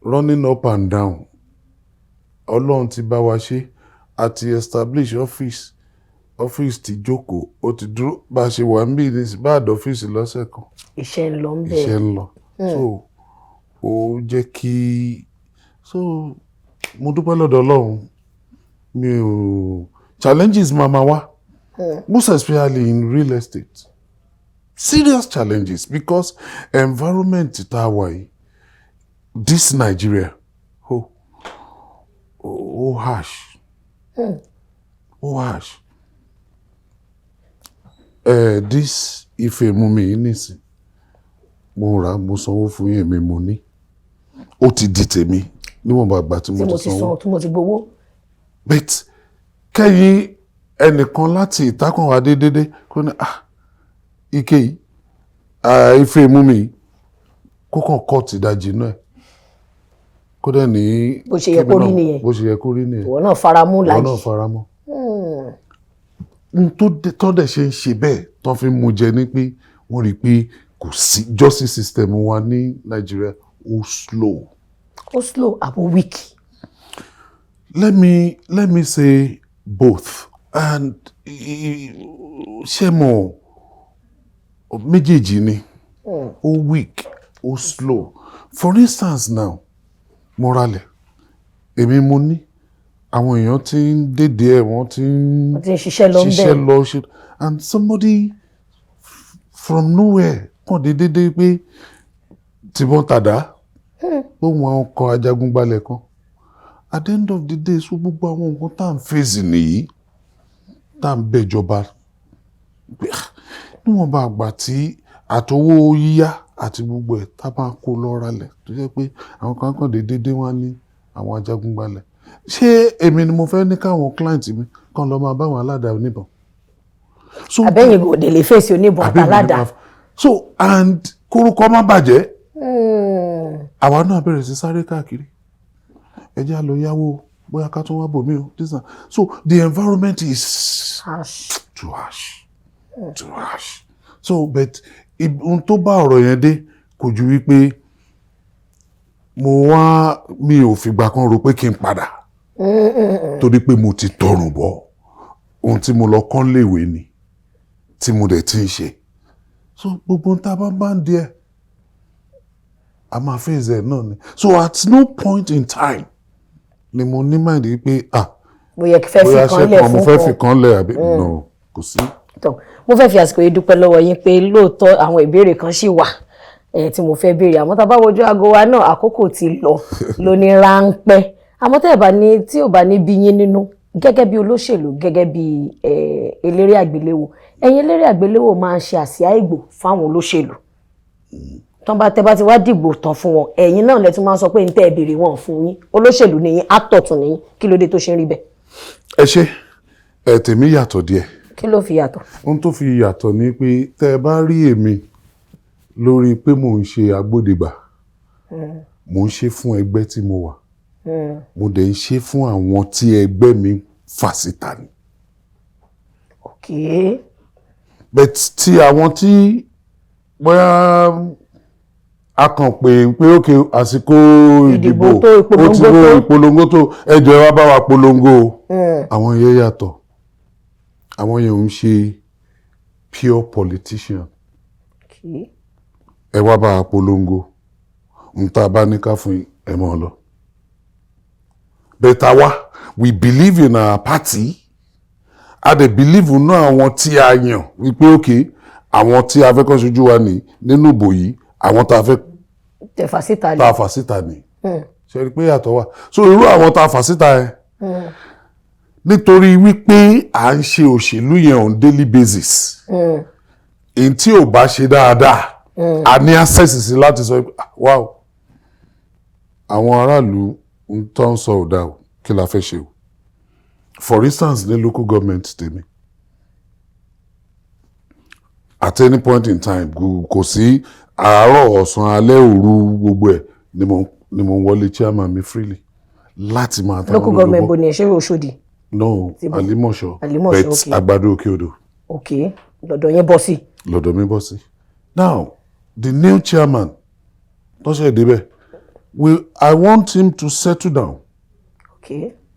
[SPEAKER 1] Running up and down, Ọlọ́run ti bá wa ṣe, a ti establish office, office ti jókòó, ó ti dúró. Bá a ṣe wà ń bí ní bá àdó ọ́fíìsì lọ́sẹ̀ kan.
[SPEAKER 2] Iṣẹ́ ń lọ ń bẹ̀.
[SPEAKER 1] Iṣẹ́ ń lọ, so ó jẹ́ kí, so mo dúpẹ́ lọ́dọ̀ Ọlọ́run. Mi ò, challenges máa ma wá, most especially in real estate, serious challenges, because environment tá a wà yìí, this Nigeria, ó harsh, ó harsh. This ife mú mi yìí nísìn, mo rà á, mo sanwó fún yín, èmi mo ní, ó ti di tèmi níwọ̀nba àgbà tí
[SPEAKER 2] tí
[SPEAKER 1] mo
[SPEAKER 2] mo
[SPEAKER 1] ti
[SPEAKER 2] ti
[SPEAKER 1] sanwó.
[SPEAKER 2] san, tí mo ti gbowó.
[SPEAKER 1] But kẹ́yìn ẹnìkan láti ìtàkùn wa déédéé kó ní, ah, ike yìí, ah, ife mú mi yìí, kó kàn kọ́ ti ìdajì inú ẹ̀, kó dẹ̀ ní
[SPEAKER 2] Bó ṣe yẹ kó rí
[SPEAKER 1] kébì náà,
[SPEAKER 2] nìyẹn.
[SPEAKER 1] Bó ṣe yẹ kó rí nìyẹn.
[SPEAKER 2] Ìwọ náà fara mú
[SPEAKER 1] Ìwọ
[SPEAKER 2] làjì.
[SPEAKER 1] náà fara mọ́. N tó tó dẹ̀ ṣe ń ṣe bẹ́ẹ̀ tó fi ń mú jẹ ni pé wọ́n rí i pé kò sí justice system wa ní Nàìjíríà, ó slow.
[SPEAKER 2] Ó slow àbò weak?
[SPEAKER 1] Let me say both, and ṣé mo méjèèjì ni, ó weak, ó slow. For instance now, mo ralẹ̀, èmi mo ní, àwọn èèyàn tí ń dédé ẹ̀, wọ́n ti ń
[SPEAKER 2] Wọ́n ti ń ṣiṣẹ́ lọ ń bẹ̀.
[SPEAKER 1] Ṣiṣẹ́ lọ ṣe, and somebody from nowhere kàn dé dédé pé tìbọn tàdá pé wọn kọ ajagunbalẹ̀ kan. At the end of the day, so gbogbo àwọn nǹkan tá à ń fèsì nìyí, tá à ń bẹ̀jọba pé, ah, níwọ̀nba àgbà tí àtowó yíyá àti gbogbo ẹ̀ tá a máa kó lọ ralẹ̀, tó jẹ́ pé àwọn kan kàn dé dédé wá ní àwọn ajagunbalẹ̀. Ṣé èmi ni mo fẹ́ ní káwọn client mi kàn lọ máa bá àwọn aládàá oníbọn? So
[SPEAKER 2] Àbẹ́yìn kò dé lè fèsì oníbọn
[SPEAKER 1] àbí èmi ni
[SPEAKER 2] àtàládàá?
[SPEAKER 1] So and kórúkọ má bàjẹ́, àwa náà bẹ̀rẹ̀ sí sáré káàkiri, ẹ jẹ́ á lọ yáwó, bóyá ká tún wá bòmí o, this and so the environment is
[SPEAKER 2] Harsh.
[SPEAKER 1] Too harsh, too harsh. So but ohun tó bá ọ̀rọ̀ yẹn dé kò ju wípé mo wá, mi ò fìgbà kan rò pé kí n padà, torí pé mo ti tọrùn bọ̀ ohun tí mo lọ kọ́ léèwé ni, tí mo dẹ̀ ti ń ṣe. So gbogbo ohun tá a bá bá ń díẹ̀, a máa face ẹ̀ náà ni. So at no point in time ni mo ní mind pé, ah,
[SPEAKER 2] bóyá kí fẹ́ fi
[SPEAKER 1] bóyá
[SPEAKER 2] kan
[SPEAKER 1] ṣe
[SPEAKER 2] lẹ̀
[SPEAKER 1] kan mo
[SPEAKER 2] fún
[SPEAKER 1] fẹ́
[SPEAKER 2] kan.
[SPEAKER 1] fi kan lẹ̀ àbí no, kò sí.
[SPEAKER 2] Tọ́, mo fẹ́ fi àsìkò yìí dúpẹ́ lọ́wọ́ yín pé lóòótọ́ àwọn ìbéèrè kan ṣì wà tí mo fẹ́ béèrè, àmọ́ tá a bá wojú aago wa náà, àkókò ti lọ lóní ráńpẹ́. Àmọ́ tẹ́ ẹ̀ bá ní, tí ò bá ní bí yín nínú Gẹ́gẹ́ bí olóṣèlú, gẹ́gẹ́ bí eléré àgbéléwò, ẹ̀yin eléré àgbéléwò máa ń ṣe àsíá ìgbò fáwọn olóṣèlú. Tán bá tẹ́ bá ti wá dìgbò tán fún wọn, ẹ̀yin náà lẹ tún máa ń sọ pé n tẹ́ ẹ béèrè wọn fún yín. Olóṣèlú ni yín, actor tún ni yín. Kí ló dé tó ṣe ń rí bẹ́ẹ̀?
[SPEAKER 1] Ẹ ṣe ẹ, tèmi yàtọ̀ díẹ̀.
[SPEAKER 2] Kí ló fi yàtọ̀?
[SPEAKER 1] Ohun tó fi yàtọ̀ ni pé tẹ́ ẹ bá rí èmi lórí pé mò ń ṣe agbódegbà, mò ń ṣe fún ẹgbẹ́ tí mo wà, mo dẹ̀ ń ṣe fún àwọn tí ẹgbẹ́ mi fà síta ni. But tí àwọn tí bóyá a kàn pé pé ókè, àsìkò
[SPEAKER 2] ìdìbò
[SPEAKER 1] ìdìbò
[SPEAKER 2] tó,
[SPEAKER 1] ó
[SPEAKER 2] ìpolongo
[SPEAKER 1] ti
[SPEAKER 2] tó.
[SPEAKER 1] tó, ìpolongo tó, ẹ jọ̀ọ́, ẹ wá bá wa polongo o, àwọn yẹn yàtọ̀. Àwọn yẹn ò ń ṣe pure politician. Ẹ wá bá wa polongo, n tá a bá ní ká fún yín, ẹ mọ̀ ọ́ lọ. But àwa, we believe in our party, a dẹ̀ believe nínú àwọn tí a yàn wípé ok, àwọn tí a fẹ́ kó ṣojú wa ní nínú ìbò yìí, àwọn tá a fẹ́
[SPEAKER 2] tẹ̀fà síta
[SPEAKER 1] tá
[SPEAKER 2] lè
[SPEAKER 1] a fà síta ní. Ṣe rí i pé yàtọ̀ wà? So irú àwọn tá a fà síta yẹn, nítorí wípé à ń ṣe òṣèlú yẹn on daily basis, èyí tí ò bá ṣe dáadáa, a ní access sí láti sọ pé, "Ah, wow, àwọn aráàlú ń tọ́ ń sọ ò dáa o, kí la fẹ́ ṣe o?" For instance, ní local government tèmi, at any point in time, kò sí àárọ̀, ọ̀sán, alẹ́, òru, gbogbo ẹ̀ ni mo ń wọlé chairman mi freely láti máa ta
[SPEAKER 2] Local government bo ni ẹ ṣe? Òṣòdì?
[SPEAKER 1] No.
[SPEAKER 2] Síbo?
[SPEAKER 1] Àlímọ̀ṣọ́.
[SPEAKER 2] Àlímọ̀ṣọ́,
[SPEAKER 1] but
[SPEAKER 2] okay.
[SPEAKER 1] Àgbàdo Òkè Odò.
[SPEAKER 2] Ok, lọ́dọ̀ yẹn bọ́ sí.
[SPEAKER 1] Lọ́dọ̀ mi bọ́ sí. Now, the new chairman tó ṣe débẹ̀, I want him to settle down.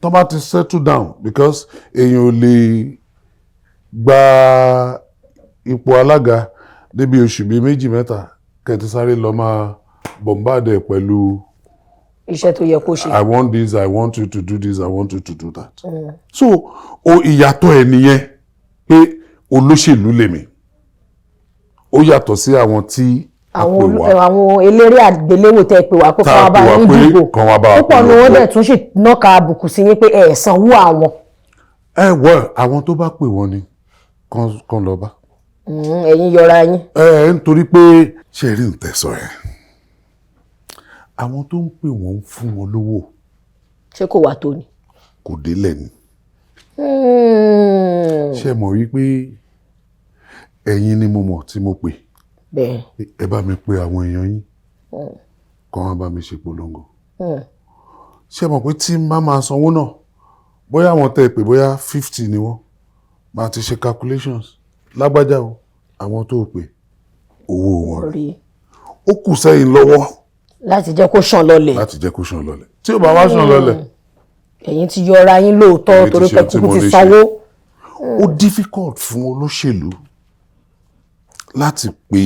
[SPEAKER 1] Tó bá ti settle down, because èèyàn ò lè gba ipò alága débi oṣù bíi méjì mẹ́ta kẹ́ ti sáré lọ máa bombard ẹ̀ pẹ̀lú
[SPEAKER 2] iṣẹ́ tó yẹ kó ṣe.
[SPEAKER 1] "I want this, I want you to do this, I want you to do that." So o ìyàtọ̀ ẹ̀ nìyẹn pé olóṣèlú lèmi, ó yàtọ̀ sí àwọn tí a
[SPEAKER 2] àwọn
[SPEAKER 1] pè wá.
[SPEAKER 2] Àwọn eléré àgbéléwò tẹ́ ẹ pè wá pé
[SPEAKER 1] Tá
[SPEAKER 2] kán
[SPEAKER 1] a
[SPEAKER 2] wá bá
[SPEAKER 1] pè wá
[SPEAKER 2] yín
[SPEAKER 1] pé
[SPEAKER 2] dìbò,
[SPEAKER 1] kán wá bá wa
[SPEAKER 2] púpọ̀ ni wọ́n
[SPEAKER 1] polongo.
[SPEAKER 2] dẹ̀ tún sì nọ́ka àbùkù sí yín pé ẹ̀ sanwó àwọn.
[SPEAKER 1] Ẹ wọ àwọn tó bá pè wọ́n ni kán lọ bá.
[SPEAKER 2] Ẹ̀yin yọra yín.
[SPEAKER 1] Ẹ ẹ, nítorí pé ṣe rí ń tẹ̀sọ̀ ẹ̀, àwọn tó ń pè wọ́n ń fún wọn lówó.
[SPEAKER 2] Ṣé kò wá tó ni?
[SPEAKER 1] Kò délẹ̀ ni. Ṣe mọ̀ wípé ẹ̀yin ni mo mọ̀ tí mo pè, ẹ bá mi pe àwọn èèyàn yín kàn wá bá mi ṣe polongo. Ṣé mọ̀ pé tí n bá máa sanwó náà, bóyá àwọn tẹ́ ẹ pè, bóyá 50 ni wọ́n máa ti ṣe calculations, lágbájá o, àwọn tó pè, owó wọn rẹ̀
[SPEAKER 2] rí
[SPEAKER 1] ó kù sẹ́yìn lọ́wọ́
[SPEAKER 2] láti jẹ́ kó ṣàn lọlẹ̀.
[SPEAKER 1] Láti jẹ́ kó ṣàn lọlẹ̀. Tí ò bá wá ṣàn lọlẹ̀,
[SPEAKER 2] ẹ̀yin ti yọra yín lóòótọ́,
[SPEAKER 1] Èmi ti
[SPEAKER 2] torí
[SPEAKER 1] ṣe
[SPEAKER 2] pé
[SPEAKER 1] ohun tí
[SPEAKER 2] kúkú
[SPEAKER 1] mo
[SPEAKER 2] ti
[SPEAKER 1] lè ṣe.
[SPEAKER 2] sanwó.
[SPEAKER 1] Ó difficult fún olóṣèlú láti pe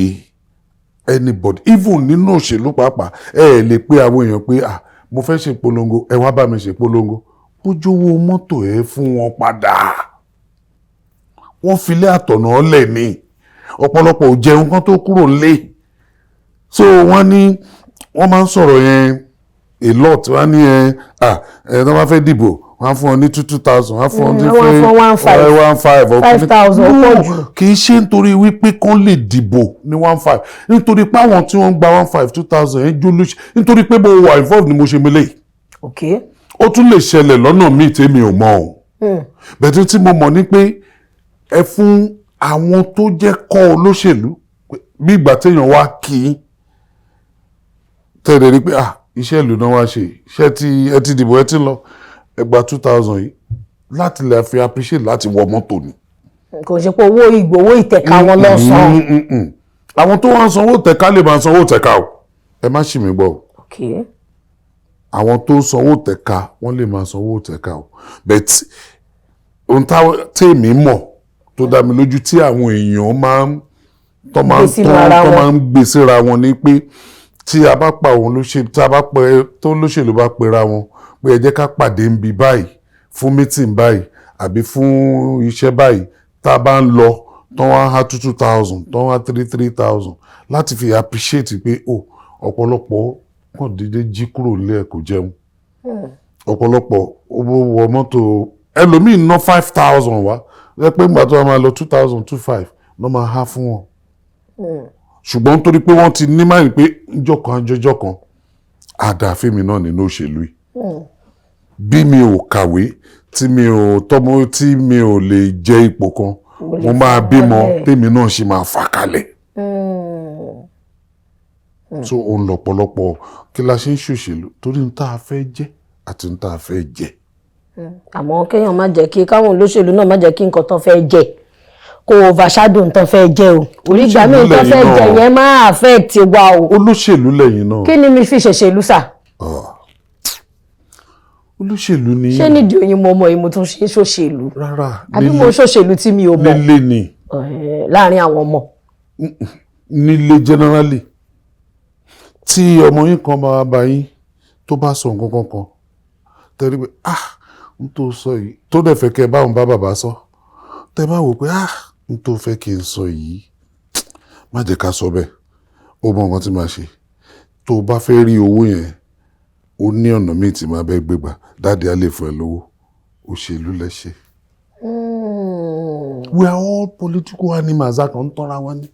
[SPEAKER 1] anybody, even nínú òṣèlú pàápàá. Ẹ ẹ lè pe àwọn èèyàn pé, "Ah, mo fẹ́ ṣe polongo, ẹ wá bá mi ṣe polongo." Bójúwó mọ́tò ẹ fún wọn padà, wọ́n filé àtọ̀nà ọ̀lẹ̀ ni. Ọ̀pọ̀lọpọ̀ ò jẹun kán tó kúrò nílé. So wọ́n ní wọ́n máa ń sọ̀rọ̀ yẹn a lot. Wọ́n ní ẹ ah ẹ tó bá fẹ́ dìbò, wọ́n á fún ọ ní two two thousand, wọ́n á fún ọ ní
[SPEAKER 2] Wọ́n á fún one five.
[SPEAKER 1] One five or
[SPEAKER 2] 5,000, ó pọ̀ jù.
[SPEAKER 1] Kì í ṣe nítorí wípé kán lè dìbò ní one five, nítorí pé àwọn tí wọ́n ń gba one five, 2,000 ẹ̀ ń jólóṣì, nítorí pé mo wà involved ni mo ṣe mele. Ó tún lè ṣẹlẹ̀ lọ́nà míì tèmi ò mọ̀ o, bẹ̀tẹ̀ tí mo mọ̀ ni pé ẹ fún àwọn tó jẹ́ kọ́ olóṣèlú bí ìgbà téèyàn wá kí í tẹ̀lé rí pé, ah, iṣẹ́ ìlú náà wá ṣe, iṣẹ́ tí ẹ ti dìbò, ẹ ti lọ, ẹ gba 2,000 yìí láti lè fi appreciate láti wọ mọ́tò ni.
[SPEAKER 2] Kò ṣe pé owó ìgbowó ìtẹ̀ka wọn lọ san.
[SPEAKER 1] Àwọn tó wá ń sanwó tẹ̀ka lè máa sanwó tẹ̀ka o, ẹ má ṣì mí gbọ́ o. Àwọn tó ń sanwó tẹ̀ka, wọ́n lè máa sanwó tẹ̀ka o, but ohun tèmi mọ̀ tó dá mi lójú tí àwọn èèyàn máa ń tó máa ń
[SPEAKER 2] gbé sínú ara
[SPEAKER 1] tó
[SPEAKER 2] wọn.
[SPEAKER 1] Máa ń gbé síra wọn ni pé tí a bá pa òun lóṣèlú, tí a bá pẹ tó lóṣèlú bá pera wọn pé ẹ jẹ́ ká pàdé ń bi báyìí fún meeting báyìí àbí fún iṣẹ́ báyìí, tá a bá ń lọ tán, wá há two two thousand, tán wá three three thousand láti fi appreciate pé o ọ̀pọ̀lọpọ̀ kàn déédéé jí kúrò nílé ẹ̀, kò jẹun, ọ̀pọ̀lọpọ̀ ó wọ mọ́tò Ẹlòmíì ná 5,000 wá, ẹ pé nígbà tó wọ́n máa lọ, 2,000, 2,500 lọ́ máa há fún wọn. Ṣùgbọ́n torí pé wọ́n ti ní máyì pé njọ́ kan jọjọ́ kan àdàfẹ́mi náà nínú òṣèlú yìí, bí mi ò kàwé, tí mi ò tọ́mọ, tí mi ò lè jẹ ipò kan, mo máa bímọ tèmi náà ṣì máa fà kalẹ̀. So òun lọ́pọ̀lọpọ̀ kí la ṣe ń ṣòṣèlú, torí n tá a fẹ́ jẹ́ àti n tá a fẹ́ jẹ.
[SPEAKER 2] Àmọ́ kéèyàn má jẹ́ kí káwọn olóṣèlú náà má jẹ́ kí nǹkan tán fẹ́ jẹ kó overshadow nǹkan fẹ́ jẹ o. Orí ìgbà míì, nǹkan fẹ́ jẹ yẹn máa affect wa o.
[SPEAKER 1] Olóṣèlú lẹ́yìn náà.
[SPEAKER 2] Kí ni mi fi ṣèṣèlú sà?
[SPEAKER 1] Olóṣèlú ni.
[SPEAKER 2] Ṣé nídìí Oyinmomo yìí mo tún ṣe ń ṣòṣèlú?
[SPEAKER 1] Rárá.
[SPEAKER 2] Àbí mo ṣòṣèlú tí mi ò mọ̀?
[SPEAKER 1] Nílé ni.
[SPEAKER 2] Láàrin àwọn ọmọ.
[SPEAKER 1] Nílé generally, tí ọmọ yín kan bá bá yín, tó bá sọ nǹkan kankan tẹ́rí pé, ah, n tó sọ yìí, tó dẹ̀ fẹ́ kẹ́ ẹ báwọn bá bàbá sọ, tẹ́ bá wò pé, ah, n tó fẹ́ kí n sọ yìí, má jẹ́ ká sọ bẹ́ẹ̀, ó mọ nǹkan tí màá ṣe. Tó o bá fẹ́ rí owó yẹn, ó ní ọ̀nà míì tí màá bẹ́ẹ̀ gbégbà, daddy á lè fún ẹ lówó. Òṣèlú lẹ ṣe. We are all political animals, a kàn ń tọ́ra wa ní.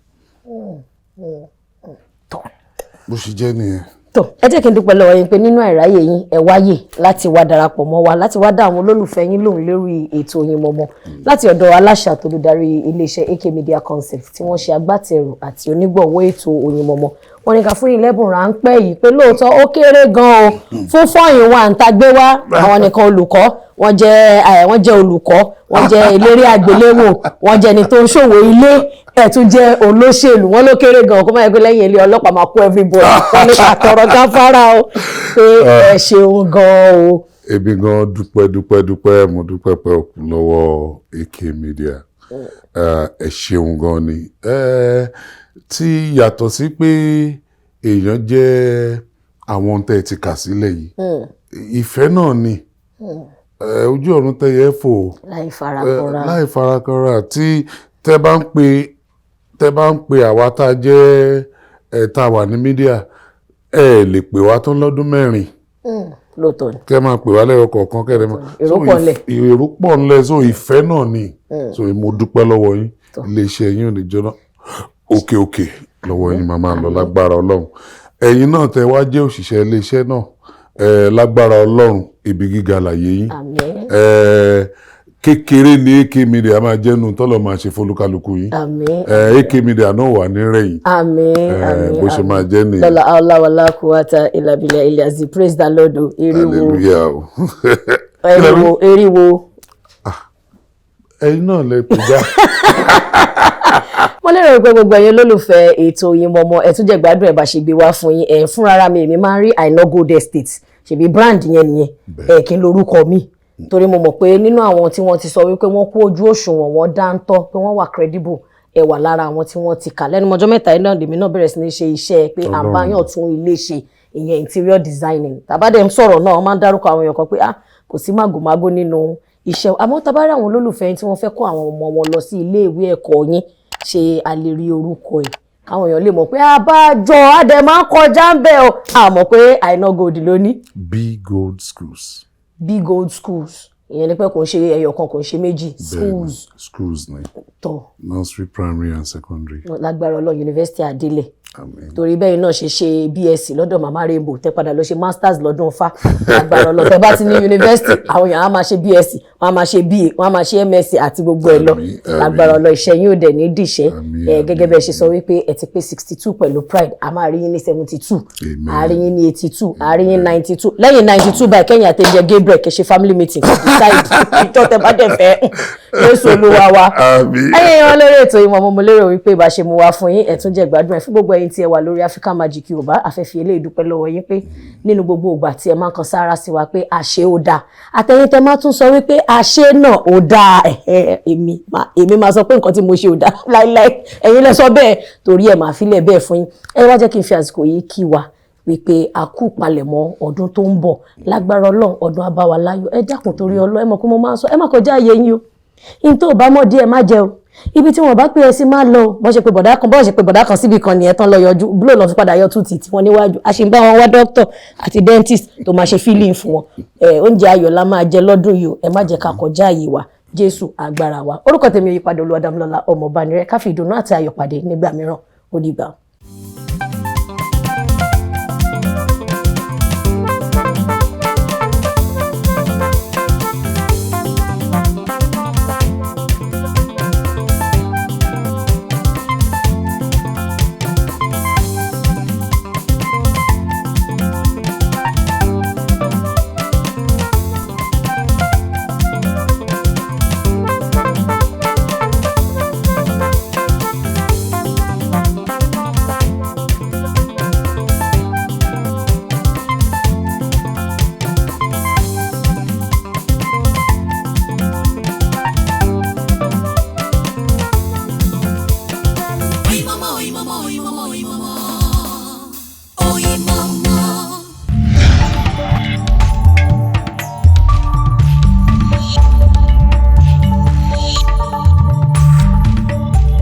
[SPEAKER 1] Bó ṣe jẹ́ nìyẹn.
[SPEAKER 2] Tó, ẹ jẹ́ kí n dúpẹ́ lọ́wọ́ yín pé nínú àìráyè yín, ẹ wáyè láti wá darapọ̀ mọ́ wa, láti wá dá àwọn olólùfẹ́ yín lóhùn lórí ètò Oyinmomo, láti ọ̀dọ̀ aláṣẹ àtolúdarí iléeṣẹ́ AK Media Concept tí wọ́n ṣe agbátẹrù àti onígbọ̀wọ́ ètò Oyinmomo. Wọ́n ní ká fún yín lẹ́bùn ráńpẹ́ yìí pé lóòótọ́ ó kéré gan-an o fún fọ́ọ̀yìn wa ń ta gbé wá. Àwọn nìkan olùkọ́ wọ́n jẹ́, wọ́n jẹ́ olùkọ́, wọ́n jẹ́ eléré àgbéléwò, wọ́n jẹ́ ẹni tó ń ṣòwò ilé, ẹ̀ tún jẹ́ olóṣèlú. Wọ́n ló kéré gan-an, kó má yẹ pé lẹ́yìn ilé ọlọ́pàá máa kó everybody. Wọ́n ní ká tọrọ gáfárà o pé ẹ ṣeun gan-an o.
[SPEAKER 1] Èmi gan dúpẹ́, dúpẹ́, dúpẹ́. Mo dúpẹ́ pẹ́ òkun lọ́wọ́ AK Media. Ẹ ṣeun gan ni. Tí yàtọ̀ sí pé èèyàn jẹ́ àwọn ohun tẹ́ ẹ ti kà sílẹ̀ yìí, ìfẹ́ náà ni. Ojú ọ̀run tẹ́yẹ fò
[SPEAKER 2] láì farakọra.
[SPEAKER 1] Láì farakọra. Tí tẹ́ bá ń pe àwa tá a jẹ́ ẹ tá a wà ní media, ẹ lè pè wá tán lọ́dún 4.
[SPEAKER 2] Lóòótọ́ ni.
[SPEAKER 1] Kẹ́ máa pè wá lẹ́yọ kọ̀ọ̀kan kẹ́ ẹ máa.
[SPEAKER 2] Èrò pọ̀ ńlẹ̀.
[SPEAKER 1] Èrò pọ̀ ńlẹ̀, so ìfẹ́ náà ni. So mo dúpẹ́ lọ́wọ́ yín. Iléeṣẹ́ yín ò ní jóná, òkè òkè lọ́wọ́ yín máa máa lọ lágbára Ọlọ́run. Ẹ̀yin náà tẹ́ wá jẹ́ òṣìṣẹ́ iléeṣẹ́ náà, ẹ lágbára Ọlọ́run, ibi gíga làyè yín.
[SPEAKER 2] Àmín.
[SPEAKER 1] Ẹ kékeré ní AK Media máa jẹ́nu tọ́lọ̀ máa ṣe fólúkálukú yín.
[SPEAKER 2] Àmín.
[SPEAKER 1] Ẹ AK Media náà wà ní rẹ̀yìn.
[SPEAKER 2] Àmín. Àmín.
[SPEAKER 1] Bó ṣe máa jẹ́ nìyẹn.
[SPEAKER 2] Lọ́la aláwọ̀lá kúwàtà ìlàbílẹ̀ ilẹ̀ àti praise the Lord o. Eriwo.
[SPEAKER 1] Hallelujah o.
[SPEAKER 2] Eriwo, eriwo.
[SPEAKER 1] Ẹ̀yin náà lẹ pè já.
[SPEAKER 2] Mo lérò pé gbogbo ẹ̀yin olólùfẹ́ ètò Oyinmomo, ẹ tún jẹ́ gbádùn ẹ̀ bá ṣe gbé wá fún yín. Ẹ̀ fúnra mi, èmi máa ń rí Aina Gold Estate, ṣèbí brand yẹn nìyẹn, ẹ̀ kí n lorúkọ mi, torí mo mọ̀ pé nínú àwọn tí wọ́n ti sọ wípé wọ́n kú ojú òṣùwọ̀n, wọ́n dáńtọ́, pé wọ́n wà credible, ẹ wà lára àwọn tí wọ́n ti kà lẹ́nu mọ́jọ́ mẹ́ta yìí náà. Lèmi náà bẹ̀rẹ̀ sí ní ṣe iṣẹ́ pé àbáyàn tún ilé ṣe, ìyẹn interior designing. Tàbádẹ́ ń sọ̀rọ̀ náà, wọ́n máa ń dárúkọ àwọn èèyàn kan pé, ah, kò sí màgòmágó nínú iṣẹ́. Àmọ́ tá bá rí àwọn olólùfẹ́ yín tí wọ́n fẹ́ kó àwọn ọmọ wọn lọ sí ilé ìwé ẹ̀kọ́ yín, ṣe a lè rí orúkọ ẹ̀ káwọn èèyàn lè mọ̀ pé abájọ adẹ máa ń kọjá ń bẹ̀ o, àmọ́ pé Aina Gold ló ní?
[SPEAKER 1] B Gold Schools.
[SPEAKER 2] B Gold Schools, ìyẹn ni pé kò ń ṣe ẹyọ kan, kò ń ṣe méjì, schools.
[SPEAKER 1] Schools ni.
[SPEAKER 2] Tọ.
[SPEAKER 1] Nursery, primary and secondary.
[SPEAKER 2] Lágbára Ọlọ́run, yunifásitì àdílẹ̀.
[SPEAKER 1] Àmín.
[SPEAKER 2] Torí bẹ́ẹ̀ náà ṣe ṣe BSc lọ́dọ̀ Mama Rainbow, tẹ́ padà lọ ṣe masters lọ́dún fa, lágbára Ọlọ́run, tẹ́ bá ti ní yunifásitì, àwọn èèyàn á máa ṣe BSc, wọ́n á máa ṣe BA, wọ́n á máa ṣe MSc àti gbogbo ẹ̀ lọ.
[SPEAKER 1] Àmín, àmín.
[SPEAKER 2] Lágbára Ọlọ́run, iṣẹ́ yín ò dẹ̀ ní dìṣẹ́.
[SPEAKER 1] Àmín,
[SPEAKER 2] Ẹ gẹ́gẹ́ bẹ́ẹ̀ ṣe sọ wípé ẹ ti pé 62 pẹ̀lú pride, a máa rí yín ní 72.
[SPEAKER 1] Amen.
[SPEAKER 2] A rí yín ní 82, a rí yín 92. Lẹ́yìn 92 báyìí, kẹ́yìn àtẹ̀jẹ́ Gabriel kẹ́ ṣe family meeting, kẹ́ decide ìjọ tẹ́ bá dẹ̀ fẹ́. Jésù Olúwa wa.
[SPEAKER 1] Àmín.
[SPEAKER 2] Ẹ̀yin èèyàn, lórí ètò ìmọ̀, mo lérò wípé bá ṣe mú wá fún yín, ẹ tún jẹ́ gbádùn ẹ̀. Fún gbogbo ẹ̀yin tí ẹ wà lórí African Magic Yorùbá, àfẹ́fẹ́ eléyìí dúpẹ́ lọ́wọ́ yín pé nínú gbogbo ìgbà tí ẹ máa ń kan sára sí wa pé àṣẹ ó dáa, àtẹ̀yin tẹ máa tún sọ wípé àṣẹ náà ó dáa. Èmi máa sọ pé nǹkan tí mo ṣe ò dáa láíláí? Ẹ̀yin lẹ sọ bẹ́ẹ̀, torí ẹ̀ máa filẹ̀ bẹ́ẹ̀ fún yín. Ẹ wá jẹ́ kí n fi àsìkò yìí kí wa wípé a kú palẹ̀mọ́ ọdún tó ń bọ̀. Lágbára Ọlọ́run, ọdún abáwa láyọ̀. Ẹ dákun, torí Ọlọ́run, ẹ mọ̀ pé mo máa ń sọ, ẹ má kọjá ayé yín o. In tó bá mọ̀ díẹ̀, má jẹ o. Ibi tí wọn bá pè é sí, máa lọ. Bọ́n ṣe pé bọ̀dá kan, bọ́n ṣe pé bọ̀dá kan síbi kan nìyẹn tán, lọ yọjú blow, lọ fi padà yọ tútì tí wọ́n níwájú. A ṣì ń bá wọn wá dókítà àti dentist tó máa ṣe filling fún wọn. Oúnjẹ ayọ̀ la máa jẹ lọ́dún yìí o. Ẹ má jẹ́ ká kọjá àyè wa. Jésù agbára wa. Orúkọ tèmi ò yípadà, Olúwadámilọ́lá Ọmọbanirẹ. Ká fi ìdùnnú àti ayọ̀ pàdé nígbà mìíràn. Ó dìgbà.